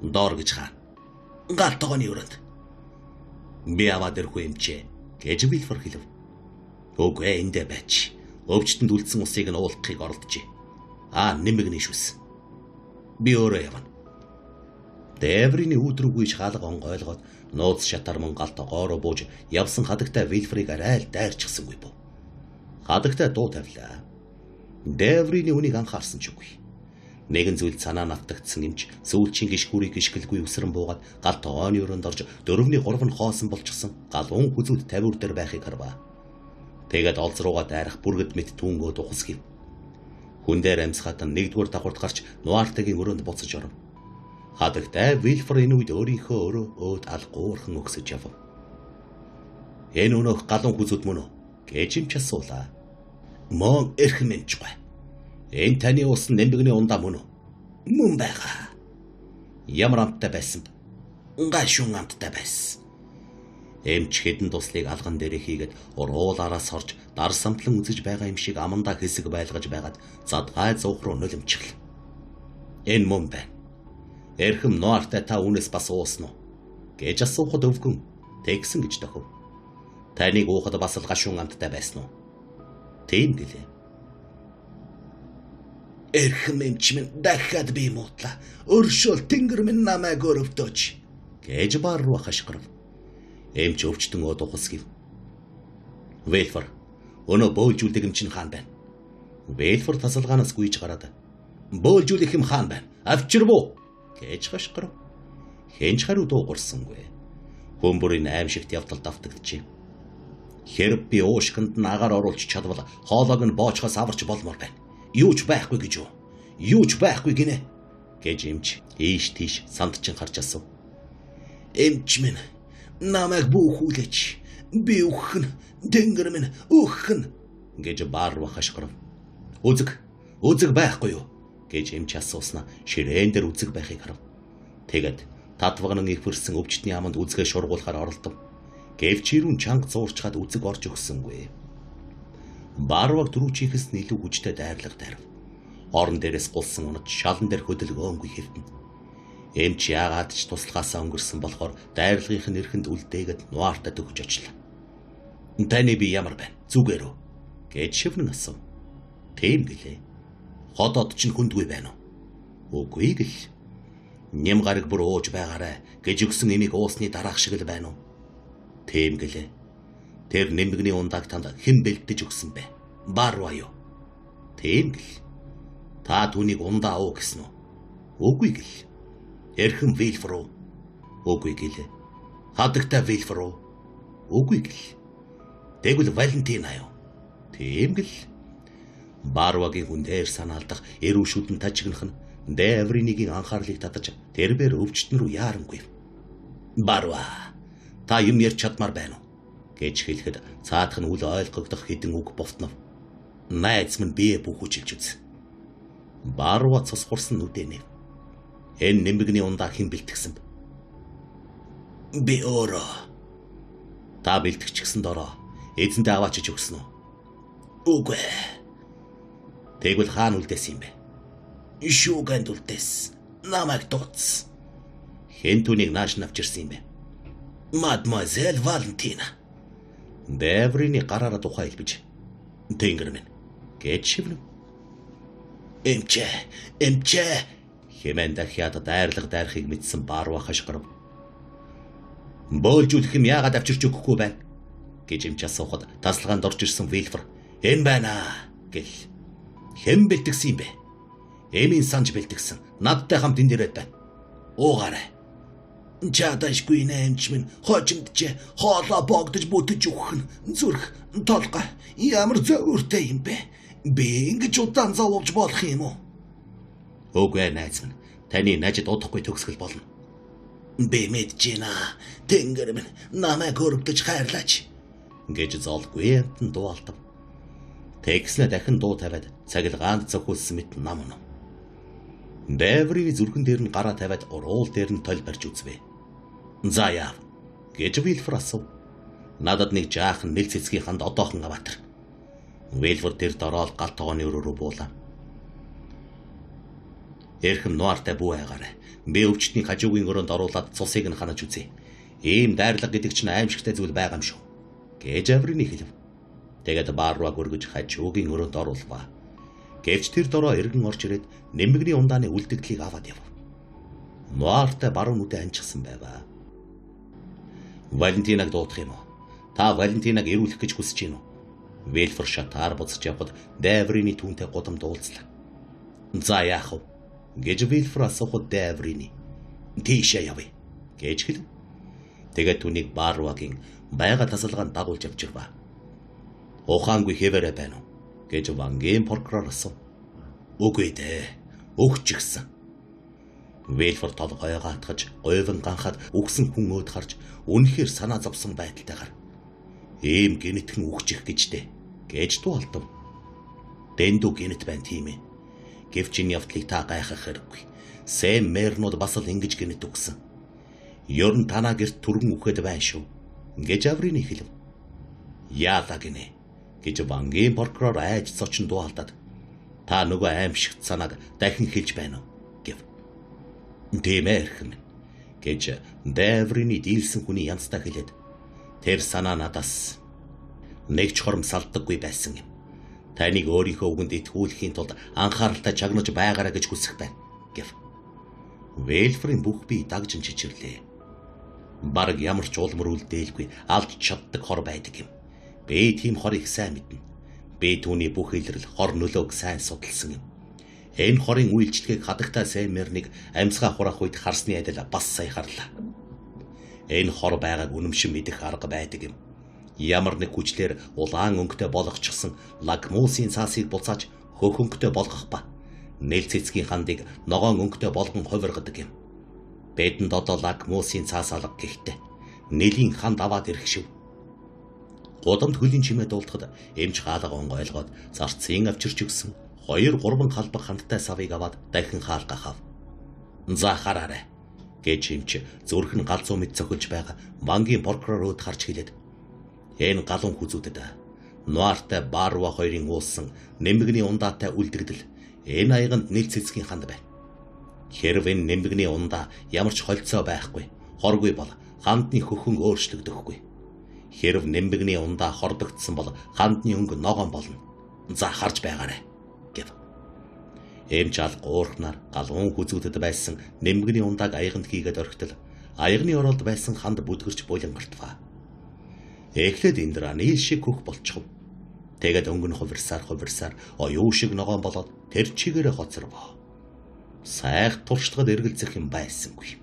Доор гэж хаа. Гал тогооны өрөөнд. Би аваад ирэхгүй эмчээ гэж Вилфор хэлв. Үгүй эндээ байж. Өвчтөнд үлдсэн усыг нь уулгахыг оролдожээ. Аа, нэмэгний шүс. Би өөрөө явна. Дэврийн үүдрэгүй шалга онгойлгоод нууц шатар мөн галт гоороо бууж явсан хадагтай Вилфрийг арай л дайрчихсангүй бов. Хадагтай дуу тавилаа. Дэврийн үнийг анхаарсан ч үгүй. Нэгэн зүйл санаа навтагдсан юмч сүүлчийн гишгүүрийг гიშгэлгүй өсрөн буугаад галт тогооны өрөөнд орж 4-ний 3 нь хоосон болчихсон галуун хүзүүд тавиур дээр байхыг харваа. Тэгээд олз руугаа дайрах бүргэд мэт түүнгөө духас гэв. Хүн дээр амьсгаад нэгдүгээр давхарт гарч Нуартагийн өрөөнд буцаж оров. Хадагтай Вилфор энэ үед өөрийнхөө өрөө өөд ал гуурхан өгсөж явв. Энэ өнөөх галуун хүзүүд мөн үү гэж юмч асуулаа. Мөн эрхэм эмчгүй. Энэ таны ус нэмбэгний ундаа мөн үү? Мөн байгаа. Ямар амттай байсан бэ? Гашуун амттай байсан. Эмч хэдэн туслыг алган дээрээ хийгээд уруулаараа сорж дар самтлан үзэж байгаа юм шиг амандаа хэсэг байлгаж байгаад задгай зуух руу нулимчхал. Энэ мөн байна. Эрхэм Нуартай та үүнээс бас уусан уу? Гэж асуухад өвгөн тэгсэн гэж тохив. Таныг уухад бас л гашуун амттай байсан уу? Тийм гэлээ. Эрхэм эмч минь дахиад би муутлаа. Өршөөл тэнгэр минь намайг өрөвдөөч гэж бар руу хашгирав. Эмч өвчтөн өөд ухас гэв. Вэлфор өнөө бөөлжүүлдэг юм чинь хаан байна. Вэлфор тасалгаанаас гүйж гараад бөөлжүүлэх юм хаан байна. Авчирв гэж хашгирав. Хэн ч хариу дуугарсангүй. Хүн бүрийн аимшигт явдал давтагджээ. Хэрв би уушгинд нь агаар оруулж чадвал хоолойг нь боочхоос аварч болмоор байна. Юу ч байхгүй гэж юу? Юу ч байхгүй гинэ гэж эмч ийш тийш сандчин харж асуув. Эмч минь намайг бүүхүүлээч. Би үхэх нь, тэнгэр минь үхэх нь гэж Барва хашгирав. Үзэг, үзэг байхгүй юу гэж эмч асууснаа ширээн дээр үзэг байхыг харав. Тэгээд татвагнан ихвэрсэн өвчтний аманд үзгээ шургуулахаар оролдов. Гэвч ирүүн чанга зуурчхад үзэг орж өгсөнгүй. Барваг түрүүчийнхээс нь илүү хүчтэй дайрлага дайрав. Орон дээрээс гулсан унаж шалан дээр хөдөлгөөнгүй хэвтэн. Эмч яагаад ч туслахаасаа өнгөрсөн болохоор дайрлагынх нь эрхэнд үлдээгээд Нуартай төгөж очлаа. Таны би ямар байна? Зүгээр үү? Гэж шивнэн асуув. Тийм гэлээ. Ходоод чинь хүндгүй байна уу? Үгүй гэл. Нэм гараг бүр ууж байгаарай гэж өгсөн эмийг уусны дараах шиг л байна уу? Тийм гэлээ. Тэр нэмэгний ундааг танд хэн бэлдэж өгсөн бэ? Барва юу? Тийм гэл. Та түүнийг ундаа уу гэсэн үү? Үгүй гэл. Эрхэм Вилфор уу? Үгүй гэлээ. Хадагтай Вилфор уу? Үгүй гэл. Тэгвэл Валентина юу? Тийм гэл. Барвагийн хүн дээр санаалдах эрүү шүдэн тажигнах нь Дэвринигийн анхаарлыг татаж тэрбээр өвчтөн рүү яарангүй. Барва, та юм ярьж чадмаар байна уу? Гэж хэлэхэд цаадах нь үл ойлгогдох хэдэн үг бовтнов. Найз минь бие бүхүүчилж үз. Барва цус хурсан нүдэ нэв. Энэ нэмэгний ундаа хэн бэлтгэсэн бэ? Би өөрөө. Та бэлтгэчихсэн дороо эзэнтэй аваачиж өгсөн үү? Үгүй. Тэгвэл хаана үлдээсэн юм бэ? Шүүгэнд үлдээсэн. Намайг дуудсан. Хэн түүнийг нааш навчирсан юм бэ? Мадмуазель Валентина. Дэвриний гараараа тухай хэлбэж. Тэнгэр минь гэж шивнэ. Эмчээ, эмчээ хэмээн дахиад дайрлага дайрахыг мэдсэн Барва хашгирав. Бөөлжүүлэх юм яагаад авчирч өгөхгүй байна гэж эмч асуухад тасалгаанд орж ирсэн Вилфор энэ байна гэл. Хэн бэлтгэсэн юм бэ? Эмийн санж бэлтгэсэн. Надтай хамт энд ирээд байна. Уугаарай. Чадашгүй нэмч минь хожимджээ хоолоо богдож бүтэж өгөх нь зүрх толгой ямар зөөртэй юм бэ? Би ингэж удаан зовж болох юм уу? Үгүй найз минь, таны нажид удахгүй төгсгөл болно. Би мэдэж байна. Тэнгэр минь намайг өрөвдөж хайрлаач гэж золгүй амтан дуалтав. Тэгснэ дахин дуу тавиад цагилгаанд цохиулсан мэт нам унав. Дэврийн зүрхэн дээр нь гараа тавиад уруул дээр нь тол барьж үзвэ. За яав гэж Вилфор асуув. Надад нэг жаахан нэл цэцгийн ханд одоохон аваатар. Вилфор тэр дороод гал тогооны өрөө рүү буулаа. Эрхэм нуартай бүү айгаарай. Би өвчтний хажуугийн өрөөнд оруулаад цусыг нь ханаж үзье. Ийм дайрлага гэдэг чинь аимшигтай зүйл байгаа юм шүү гэж Аврины хэлв. Тэгээд Барруаг өргөж хажуугийн өрөөнд оруулваа. Гэвч тэр дороо эргэн орж ирээд нэмэгний ундааны үлдэгдлийг аваад яв. Нуартай баруун нүдэ анчихсан байваа. Валентинаг дуудах юм уу? Та Валентинаг ирүүлэх гэж хүсэж байна уу? Вилфор шатаар буцаж явхад Дэврины түүнтэй гудамд уулзлаа. За яах вэ гэж Вилфор асуухад Дэврины тийшээ явъя гэж хэлв. Тэгээд түүнийг Барруагийн байга тасалгаанд дагуулж явчихваа. Ухаангүй хэвээрээ байна уу гэж Вангийн прокурор асуув. Үгүй дээ. Өгчихсэн. Вилфор толгойгоо атгаж, говин ганхаад үгсэн хүн өөд харж үнэхээр санаа зовсон байдалтайгаар ийм гинэтхэн үгчих гэж дээ гэж дуу алдав. Дэндүү гинэт байна тийм ээ. Гэвч энэ явдлыг та гайхах хэрэггүй. Сэм мэрнууд бас л ингэж гинэт үгсэн. Ер нь танаа гэрт түргэн үхэд байна шүү гэж Аврины хэлв. Яалаа гинэ гэж Вангийн прокурор айж цочин дуу алдаад та нөгөө аимшигт санааг дахин хэлж байна уу гэв. Тийм ээ эрхэм гэж Дэврины дийлсэн хүний янзтай хэлээд тэр санаа надаас нэг ч хором салдаггүй байсан юм. Таныг өөрийнхөө үгэнд итгүүлэхийн тулд анхааралтай чагнаж байгаарай гэж хүсэх байна гэв. Вэлфрийн бүх бие дагжин чичирлээ. Бараг ямар ч улмөр үлдээлгүй алж чаддаг хор байдаг юм. Би тийм хор их сайн мэднэ. Би түүний бүх илрэл хор нөлөөг сайн судалсан юм. Энэ хорын үйлчлэгийг хадагтай Сэмэрнийг амьсгаа хураах үед харсны адил бас сая харлаа. Энэ хор байгааг үнэмшин мэдэх арга байдаг юм. Ямар нэг хүчлээр улаан өнгөтэй болгочихсон лагмуусын цаасыг буцааж хөх өнгөтэй болгох ба нэл цэцгийн хандыг ногоон өнгөтэй болгон хувиргадаг юм. Бидэнд одоо лагмуусын цаас алга гэхдээ нэлийн ханд аваад ирэх шив. Гудамд хөлийн чимээ дуулдахад эмч хаалга онгойлгоод зарцын авчирч өгсөн 2 3 халбаг хандтай савыг аваад дахин хаалга хав. За хараарай гэж эмч зүрх нь галзуу мэт цохилж байгаа Вангийн прокурор өөд харж хэлээд энэ галуун хүзүүдэд нуартай Барва хоёрын уулсан нэмэгний ундаатай үлдэгдэл энэ аяганд нэл цэцгийн ханд байна. Хэрв энэ нэмэгний ундаа ямар ч холцоо байхгүй хоргүй бол хандны хөхөн өөрчлөгдөхгүй. Хэрв нэмэгний ундаа хордогдсон бол хандны өнгө ногоон болно. За харж байгаарай гэв. Эмч алга уурхнаар галуун хүзүүдэд байсан нэмэгний ундааг аяганд хийгээд орхитол аягны оролд байсан ханд бүдгэрч булангартваа. Эхлээд Индра нийл шиг хөх болчихов. Тэгээд өнгө нь хувирсаар оюу шиг ногоон болоод тэр чигээрээ хоцорвоо. Сайх туршлагад эргэлзэх юм байсангүй.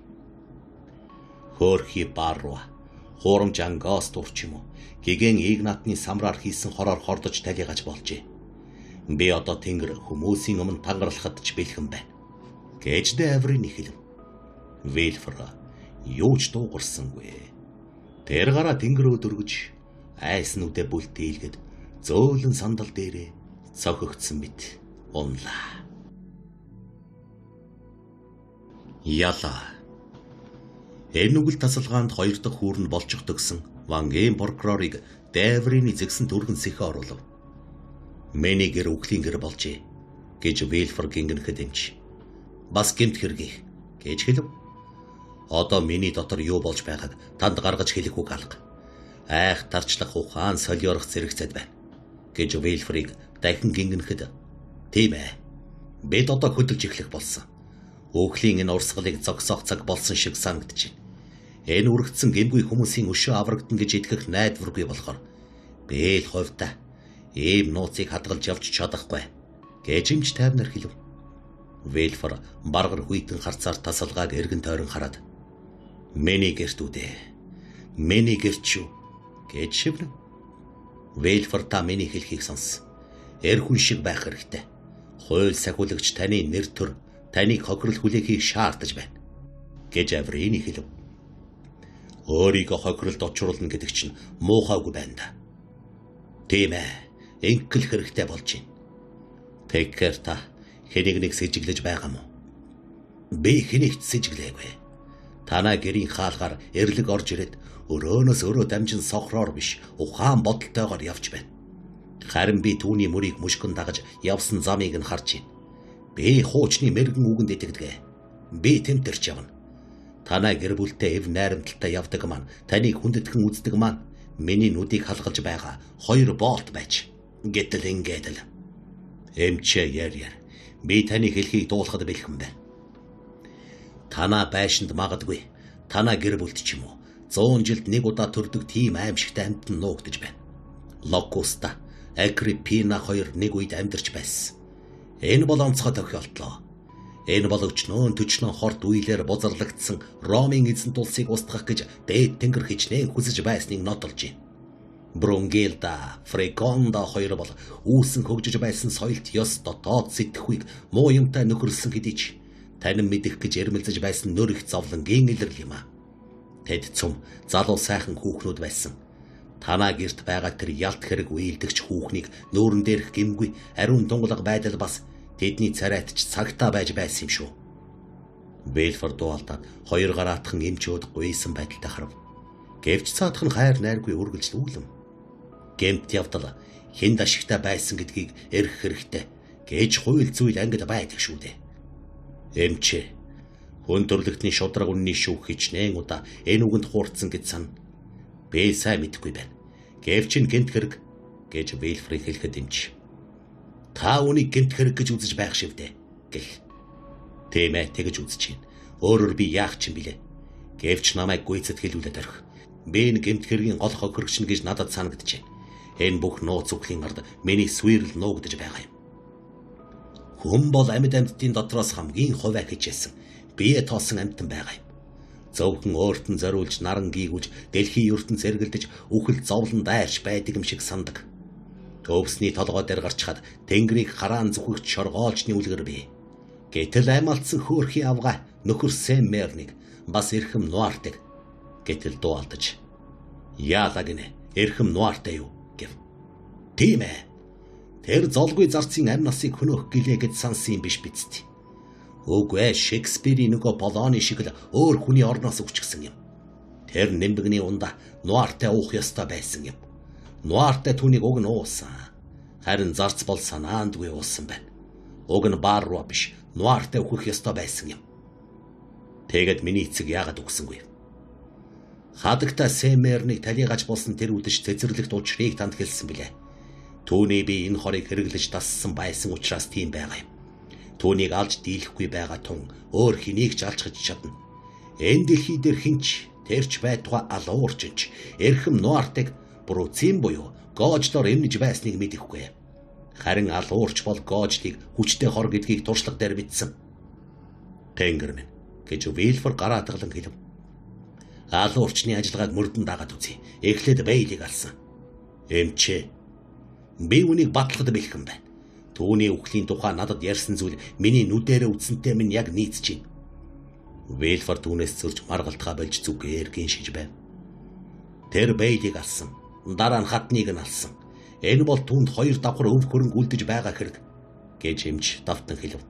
Хөөрхий Барруа хуурамч ангаас дурч юм уу гигэн Игнатны самраар хийсэн хороор хордож талигаж болжээ. Би одоо тэнгэр хүмүүсийн өмнө тангарлахад ч бэлхэн байна гэж Дэврийн хэлв. Вилфор юу ч дуугарсангүй. Тэр гараа тэнгэр өдөргөж айснуудаа бүлтийлгэд зөөлөн сандал дээрээ цохигдсон мэт унлаа. Ялаа. Энэ үгэл тасалгаанд хоёр дахь хүүр нь болчих төгсөн Вангийн прокурорыг Дэврийн зэгсэн түргэн сэхэ оруулав. Миний гэр үхлийн гэр болжээ гэж Вилфор гингэнэхэд эмч. Бас гэмт хэргийг гэж хэлв. Одоо миний дотор юу болж байгааг танд гаргаж хэлэх үг алга. Айх тарчлах ухаан солиорох зэрэгцээд байна гэж Вилфрийг дахин гингэнэхэд тийм ээ. Бид одоо хөдөлж эхлэх болсон. Үхлийн энэ урсгалыг зогсоох цаг болсон шиг санагдаж байна. Энэ үргэлжсэн гэмгүй хүмүүсийн өшөө аврагдана гэж итгэх найдваргүй болохоор би л хувьдаа ийм нууцыг хадгалж явж чадахгүй гэж эмч тайвнаар хэлв. Вилфор баргар хүйтэн харцаар тасалгааг эргэн тойрон хараад миний гэрт үдээ. Миний гэрт шүү гэж шивнэ. Вилфор та миний хэлхийг сонс. Эр хүн шиг байх хэрэгтэй. Хууль сахиулагч таны нэр төр таныг хохирол хүлээхийг шаардаж байна гэж Аврины хэлв. Өөрийгөө хохиролд учруулна гэдэг чинь муухайгүй байна да. Тийм ээ. Инхэл хэрэгтэй болж байна. Тэгэхээр та хэнийг нэг сэжиглэж байгаа мó? Би хэнийг ч сэжиглээгүй. Танаа гэрийн хаалгаар эрлэг орж ирээд өрөөнөөс өрөө дамжин сохроор биш ухаан бодолтойгоор явж байна. Харин би түүний мөрийг мөшгөн дагаж явсан замыг нь харж байна. Би хуучны мэрэгэн үгэнд итгэдэг. Би тэмтэрч явна. Танаа гэр бүлтэй эв найрамдалтай явдаг маань, таныг хүндэтгэн үздэг маань миний нүдийг халгалж байгаа хоёр боолт байж. Гэтэл ингээд л. Эмчээ яр яр. Би таны хэлхийг дуулахад бэлхэн байна. Танаа байшинд магадгүй, танаа гэр бүлд ч юм уу 100 жилд нэг удаа төрдөг тийм аимшигтай амьтан нуугдаж байна. Локуста, Агриппина хоёр нэг үед амьдарч байсан. Энэ бол онцгой тохиолдол. Энэ бол өчнөөн төчнөн хорт үеэлээр бузарлагдсан Ромын эзэнт улсыг устгах гэж дээд тэнгэр хичнээн хүсэж байсныг нотолж байна. Брунгилда, Фрегонда хоёр бол үүсэн хөгжиж байсан соёлт ёс дотоод сэтгхүйг муу юмтай нөхөрлсөн хэдий ч танин мэдэх гэж эрмэлзэж байсан нөр их зовлонгийн илрэл юм а. Тэд цум залуу сайхан хүүхнүүд байсан. Танаа гэрт байгаа тэр ялт хэрэг уйлдэгч хүүхнийг нүүрэн дээрх гэмгүй ариун тунгалаг байдал бас тэдний царайт ч цагтаа байж байсан юм шүү. Вэлфор дуу алдаад хоёр гараатхан эмчүүд гуйсан байдалтай харав. Гэвч цаадах нь хайр найргүй үргэлжлүүлэм. Гэмт явдал хүнд ашигтай байсан гэдгийг эрх хэрэгтэй гэж хууль зүйл ангид байдаг шүү дээ. Эмчээ хүн төрлөختний шудраг үнний шүүх хичнээн удаа энэ үгэнд хуурцсан гэж сан. Би сайн мэдэхгүй байна. Гэвч энэ гэмт хэрэг гэж Вилфрийг хэлэхэд эмч. Та үүнийг гэмт хэрэг гэж үзэж байх шивдэ гэл. Тийм ээ, тэгэж үзэж байна. Өөрөөр би яах ч юм бilé. Гэвч намайг гүйцэд хэлүүлээд орхи. Би энэ гэмт хэргийн гол хохирогч нь гэж надад санагдаж байна. Энэ бүх нууц үхлийн ард миний свирэл нуугдаж байгаа юм. Хүн бол амьд амьтдын дотроос хамгийн хувиа хичээсэн, бие тоосон амьтан байгаа юм. Зөвхөн өөрт нь зориулж наран гийгүүлж дэлхийн ертөнц эргэлдэж үхэл зовлон дайрч байдаг юм шиг сандаг. Өвсний толгой дээр гарчхад тэнгэрийг хараан зүхэгч шоргоолжны үлгэр бий. Гэтэл аймалдсан хөөрхийн авгай нөхөр Сэммерник бас эрхэм Нуартыг гэтэл дуу алдаж. Яалаа гинэ, эрхэм Нуартай юу гэв. Тийм ээ. Тэр золгүй зарцын амь насыг хөнөөх гэлээ гэж сансан юм биш биз дээ. Үгүй ээ, Шекспирийн нөгөө Болоны шиг л өөр хүний орноос өгчихсэн юм. Тэр нэмбэгний ундаа Нуартай уух ёстой байсан юм. Нуартай түүнийг уг нь уусан. Харин зарц бол санаандгүй уусан байна. Уг нь баар руу биш, Нуартай өөхөх ёстой байсан юм. Тэгээд миний эцэг яагаад үгсэнгүй? Хадагта Сэмернийг талийгаж болсон тэр үдэш цэцэрлэгт учрыг танд хэлсэн билээ. Түүний би энэ хорыг хэрэглэж дассан байсан учраас тийм байгаа юм. Түүнийг алж дийлэхгүй байгаа тун өөр хэнийг ч алж гэж чадна. Энэ дэлхий дээр хинч тэрч байтугай алуурчинч эрхэм Нуартыг Бруцин буюу гоожлоор эмнэж байсныг мэдэхгүй. Харин алуурч бол гоожлыг хүчтэй хор гэдгийг туршлага дээр мэдсэн. Тэнгэр минь гэж Вилфор гараатгалан хэлв. Алуурчны ажиллагааг мөрдөн дагаад үзье. Эхлээд Бейлийг алсан. Эмчээ. Би үнийг батлахад бэлхэн байна. Түүний үхлийн тухай надад ярьсан зүйл миний нүдээрээ үзсэнтэй минь яг нийцэж байна. Вилфор түүнээс зөрж маргалтгаа болж зүгээр гиншиж байв. Тэр Бейлийг алсан. Дараа нь хатныг нь алсан. Энэ бол түүнд хоёр давхар өв хөрөнгө үлдэж байгаа хэрэг гэж эмч давтан хэлв.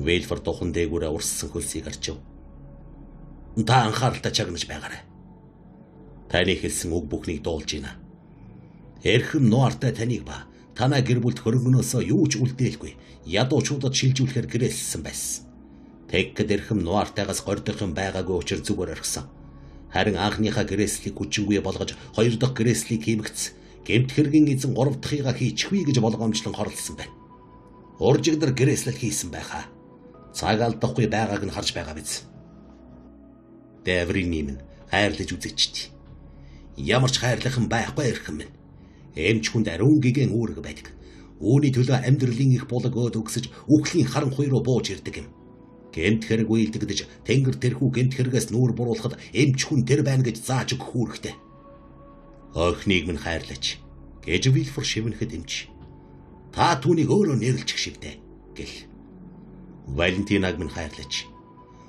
Вилфор духан дээгүүрээ урссан хөлсийг арчив. Та анхааралтай чагнаж байгаарай. Таны хэлсэн үг бүхнийг дуулж байна. Эрхэм Нуартай таныг ба танаа гэр бүлд хөрөнгөнөөсөө юу ч үлдээлгүй ядуучуудад шилжүүлэхээр гэрэлсэн байсан. Тэгэхэд эрхэм Нуартайгаас гордох юм байгаагүй учир зүгээр орхисон. Харин анхныхаа гэрээслийг хүчингүй болгож хоёр дахь гэрээслийг хиймэгц гэмт хэргийн эзэн гурав дахьыгаа хийчихвээ гэж болгоомжлон хорлсон байна. Уржигдар гэрээслэл хийсэн байхаа. Цаг алдахгүй байгааг нь харж байгаа биз. Дээврийн минь хайрлаж үзээчт. Ямар ч хайрлах юм байхгүй эрхэм минь. Эмч хүнд ариун гигэн үүрэг байдаг. Үүний төлөө амьдралын их булаг өөд өгсөж үхлийн харанхуй руу бууж ирдэг юм. Гэмт хэрэг уйлдэгдэж тэнгэр тэрхүү гэмт хэрэгээс нүүр буруулахад эмч хүн тэр байна гэж зааж өгөх үүрэгтэй. Охиныг минь хайрлаач гэж Вилфор шивнэхэд эмч. Та түүнийг өөрөө нэрлчих шивдэ гэл. Валентинаг минь хайрлаач.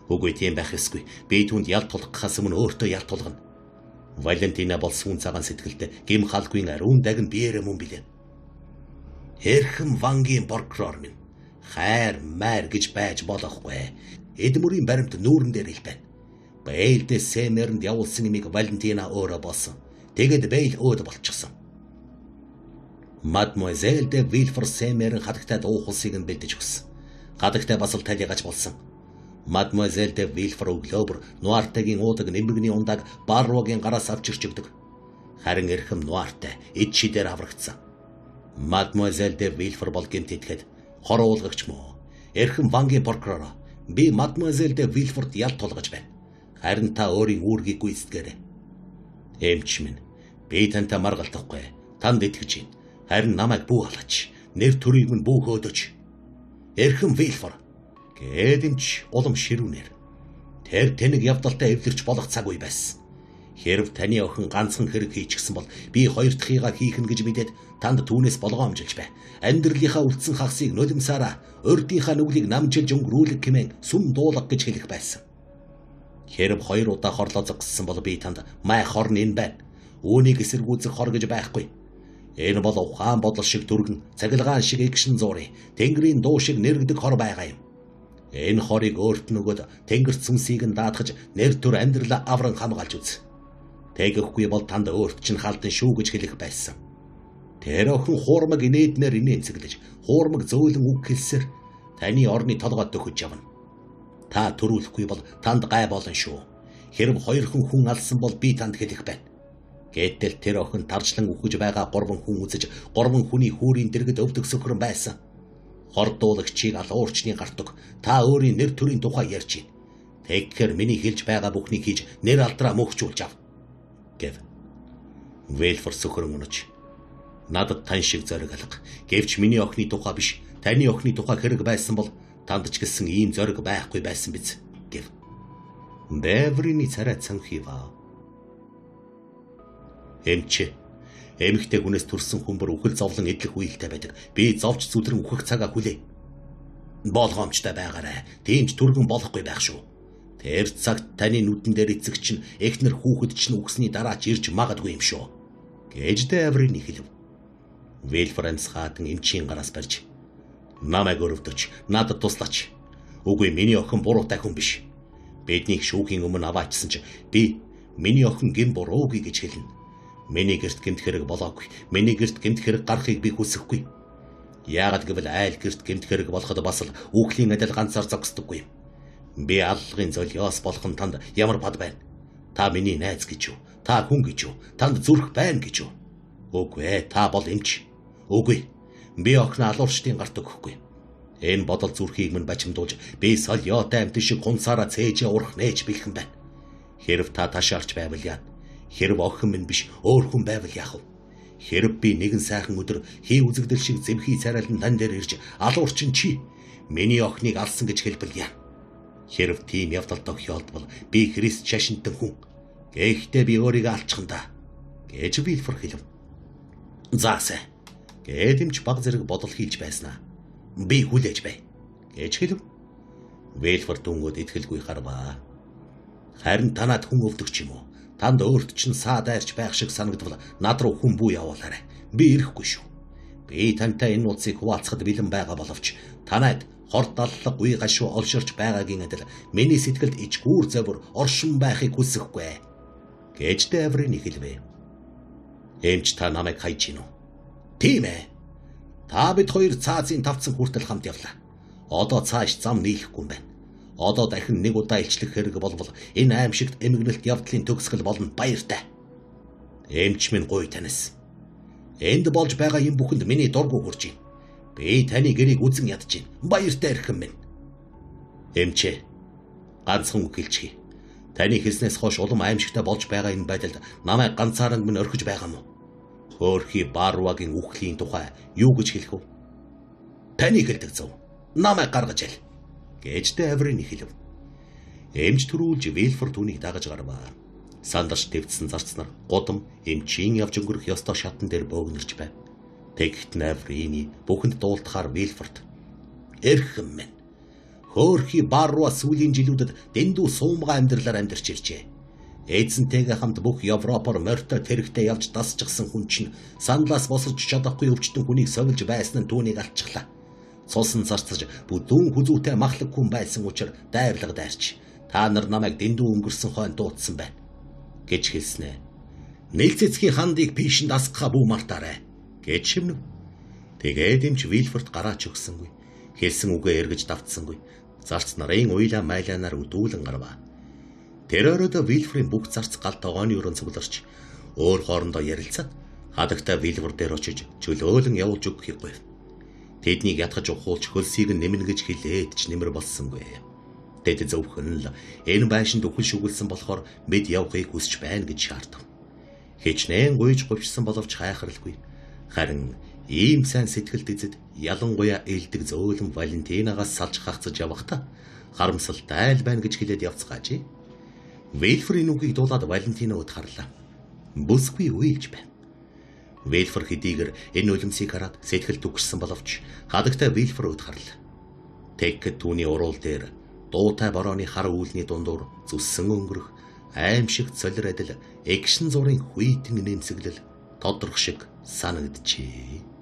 Үгүй тийм байх ёсгүй. Би түүнд ялт тулгахаас өмнө өөртөө ялт тулгана. Валентина бол сүүн цагаан сэтгэлтэй гим халгүй ариун дагн биеэрэ мөн билээ. Эрхэм Вангийн прокурор минь хайр майр гэж байж болохгүй. Эд мөрийн баримт нүүрэн дээр ил байна. Бэйл де Сэмэрэнд явуулсан имийг Валентина өөрөө болсон. Тэгэд Бэйл өөд болчихсон. Мадмуазель де Вилфор Сэмэрэн хадагтай дуухалсыг нь бэлдэж өгсөн. Хадагтай бас л талигач болсон. Мадмуазель де Вилфор өглөөр Нуартагийн уудаг нэмэгний ундааг Барруагийн гараас авч ирч өгдөг. Харин эрхэм Нуартай эд шидээр аврагдсан. Мадмуазель де Вилфор бол гэмт итгэхэд хор уулгагч мөө. Эрхэм Вангийн прокурор би мадмуазель де Вилфорд ял тулгаж байна. Харин та өөрийн үүргийг гүйцэтгээрэй. Эмч минь, би тантай маргалдахгүй. Танд итгэж байна. Харин намайг бүү алаач. Нэр төрийг минь бүү хөөдөж. Эрхэм Вилфор гээд эмч улам ширүүнээр. Тэр тэнэг явдалтай эвлэрч болох цаг үе байсан. Хэрв таны охин ганцхан хэрэг хийчихсэн бол би хоёр дахьыгаа хийх нь гэж мэдээд танд түүнээс болгоомжилж бай. Амьдралынхаа үлдсэн хагасыг нулимсаараа урдынхаа нүглийг намжилж өнгөрүүлэг хэмээн сүм дуулга гэж хэлэх байсан. Хэрв хоёр удаа хорлоо зогссон бол би танд май хор нь энэ байна. Үүнийг эсэргүүцэх хор гэж байхгүй. Энэ бол ухаан бодол шиг түргэн, цахилгаан шиг эгшин зуурын, тэнгэрийн дуу шиг нэргдэг хор байгаа юм. Энэ хорыг өөрт нь өгөөд тэнгэрт сүнсийг нь даатгаж нэр төр амьдралаа авран хамгаалж үз. Тэгэхгүй бол танд өөрт чинь халдан шүү гэж хэлэх байсан. Тэр охин хуурмаг инээдмээр инээмсэглэж, хуурмаг зөөлөн үг хэлсээр таны орны толгой дөхөж явна. Та төрүүлэхгүй бол танд гай болно шүү. Хэрв хоёрхан хүн алсан бол би танд хэлэх байна. Гэтэл тэр охин таржлан үхэж байгаа гурван хүн үзэж, гурван хүний хүүрийн дэргэд өвдөг сөхрөн байсан. Хордуулагчийг алуурчны гартуг та өөрийн нэр төрийн тухай ярьж байна. Тэгэхээр миний хэлж байгаа бүхнийг хийж нэр алдраа мөхчүүлж ав. Гэв. Вэлфор сөхрөн унаж. Надад тань шиг зориг алга. Гэвч миний охины тухай биш, таны охины тухай хэрэг байсан бол танд ч гэсэн ийм зориг байхгүй байсан биз гэв. Бэврийн царай цанхива. Эмч. Эмэгтэй хүнээс төрсэн хүн бүр үхэл зовлон эдлэх үеэлтэй байдаг. Би зовч зүтрэн үхэх цагаа хүлээ. Болгоомжтой байгаарай. Тийм ч түргэн болохгүй байх шүү. Тэр цагт таны нүдэн дээр эцэг чинь эхнэр хүүхэд чинь үхсний дараа ч ирж магадгүй юм шүү. Гэж Дэврийн хэлв. Вэлфор амьсгаатан эмчийн гараас барьж намайг өрөвдөж, надад туслаач. Үгүй, миний охин буруутай хүн биш. Бидний шүүхийн өмнө аваачсан чи би миний охин гэм буруугүй гэж хэлнэ. Миний гэрт гэмт хэрэг болоогүй. Миний гэрт гэмт хэрэг гарахыг би хүсэхгүй. Яагаад гэвэл айл гэрт гэмт хэрэг болоход бас л үхлийн адил ганцаар зогсдоггүй. Би аллагын золиос болох нь танд ямар бад байна? Та миний найз гэж юу? Та хүн гэж юу? Танд зүрх байна гэж юу? Үгүй ээ, та бол эмч. Үгүй. Би охин алуурчдын гарт өгөхгүй. Энэ бодол зүрхийг минь бачимдуулж би солиотой амьтан шиг гунцаараа цээжээ урах нээж бэлхэн байна. Хэрв та ташаарч байвал яана? Хэрв охин минь биш өөр хүн байвал яах вэ? Хэрв би нэгэн сайхан өдөр хий үзэгдэл шиг зэвхий царайлан тань дээр ирж алуурчин чи миний охиныг алсан гэж хэлбэл яана? Хэрв тийм явдал тохиолдвол би Христ шашинтан хүн. Гэхдээ би өөрийгөө алчихна да гэж Вилфор хэлв. За сайн. Гээд эмч баг зэрэг бодол хийлж байснаа. Би хүлээж бай гэж хэлв. Вилфор дүнгууд итгэлгүй харваа. Харин танад хүн өвдөгч юм уу? Танд өөрт чинь саа дайрч байх шиг санагдвал над руу хүн бүү явуулаарай. Би ирэхгүй шүү. Би тантай энэ нууцыг хуваалцахад бэлэн байгаа боловч танайд хор даллаг үе гашуу олширч байгаагийн адил миний сэтгэлд ичгүүр зовир оршин байхыг хүсэхгүй гэж Дэврийн хэлвэ. Эмч та намайг хайж гинүү? Тийм ээ. Та бид хоёр цаазын тавцан хүртэл хамт явлаа. Одоо цааш зам нийлэхгүй юм байна. Одоо дахин нэг удаа илчлэх хэрэг болвол энэ аимшигт эмгэнэлт явдлын төгсгөл болно. Баяртай. Эмч минь гуй танис. Энд болж байгаа юм бүхэнд миний дургу хурж байна. Би таны гэрийг үзэн ядаж байна. Баяртай эрхэм минь. Эмчээ. Ганцхан үг хэлчихье. Таны хэлснээс хойш улам аимшигтай болж байгаа энэ байдалд намайг ганцаараа минь орхиж байгаа юм уу? Хөөрхий Барвагийн үхлийн тухай юу гэж хэлэх вэ? Таны хэлдэг зөв. Намайг гаргаж ил. Гэж Дэврийн хэлв. Эмч төрүүлж Вилфор түүнийг дагаж гарваа. Сандарч твдсэн зарцнаар гудам эмчийн явж өнгөрөх ёстой шатан дээр бөөгнөрч байв. Тэгт Наврини бүхэнд дуулдахаар Вилфорд эрхэм минь. Хөөрхий Барруа сүүлийн жилүүдэд дэндүү суумгай амьдралаар амьдарч иржээ. Эзэнтэйгээ хамт бүх Европоор морьтой тэрэгтэй явж дасчихсан хүн чинь саналаас босож чадахгүй өвчтөн хүнийг совилж байсан нь түүнийг алчихлаа. Цусан зарцаж бүдүүн хүзүүтэй махлаг хүн байсан учраас дайрлага дайрч та нар намайг дэндүү өнгөрсөн хойно дуудсан байна гэж хэлснэ. Нэлцэцгийн хандыг пишэнд асгахаа бүү мартаарай гэж шивнэв. Тэгээд эмч Вилфорд гараач өгсөнгүй. Хэлсэн үгээ эргэж давтсангүй. Зарц нарын уйлаа майлаанаар өдүүлэн гарваа. Тэр өрөөд Вилфрийн бүх зарц гал тогооны өрөөнд цугларч өөр хоорондоо ярилцаад хадагтай Вилфор дээр очиж чөлөөлөн явуулж өгөхийг гуйв. Тэднийг ятгаж ухуулж хөлсийг нэмнэ гэж хэлээд ч нэмэр болсонгүй. Тэд зөвхөн л энэ байшинд үхэл шүглсэн болохоор мэд явахыг хүсч байна гэж шаардав. Хичнээн гуйж говьчсон боловч хайхралгүй. Харин ийм сайн сэтгэлд эзэд ялангуяа элдэг зөөлөн Валентинагаас салж хагцаж явахдаа харамсалтай л байна гэж хэлээд явцгаажээ. Вилфер энэ үгийг дуулаад Валентина өд харлаа. Бүсгүй уйлж байв. Вилфер хэдийгээр энэ нулимсыг хараад сэтгэл түгшсэн боловч хадагтай Вилфер өд харлаа. Тэгэхэд түүний уруул дээр дуутай борооны хар үүлний дундуур зүссэн өнгөрөх аимшиг цолир адил эгшин зурын хүйтэн нэмсэглэл тодрох шиг санагджээ.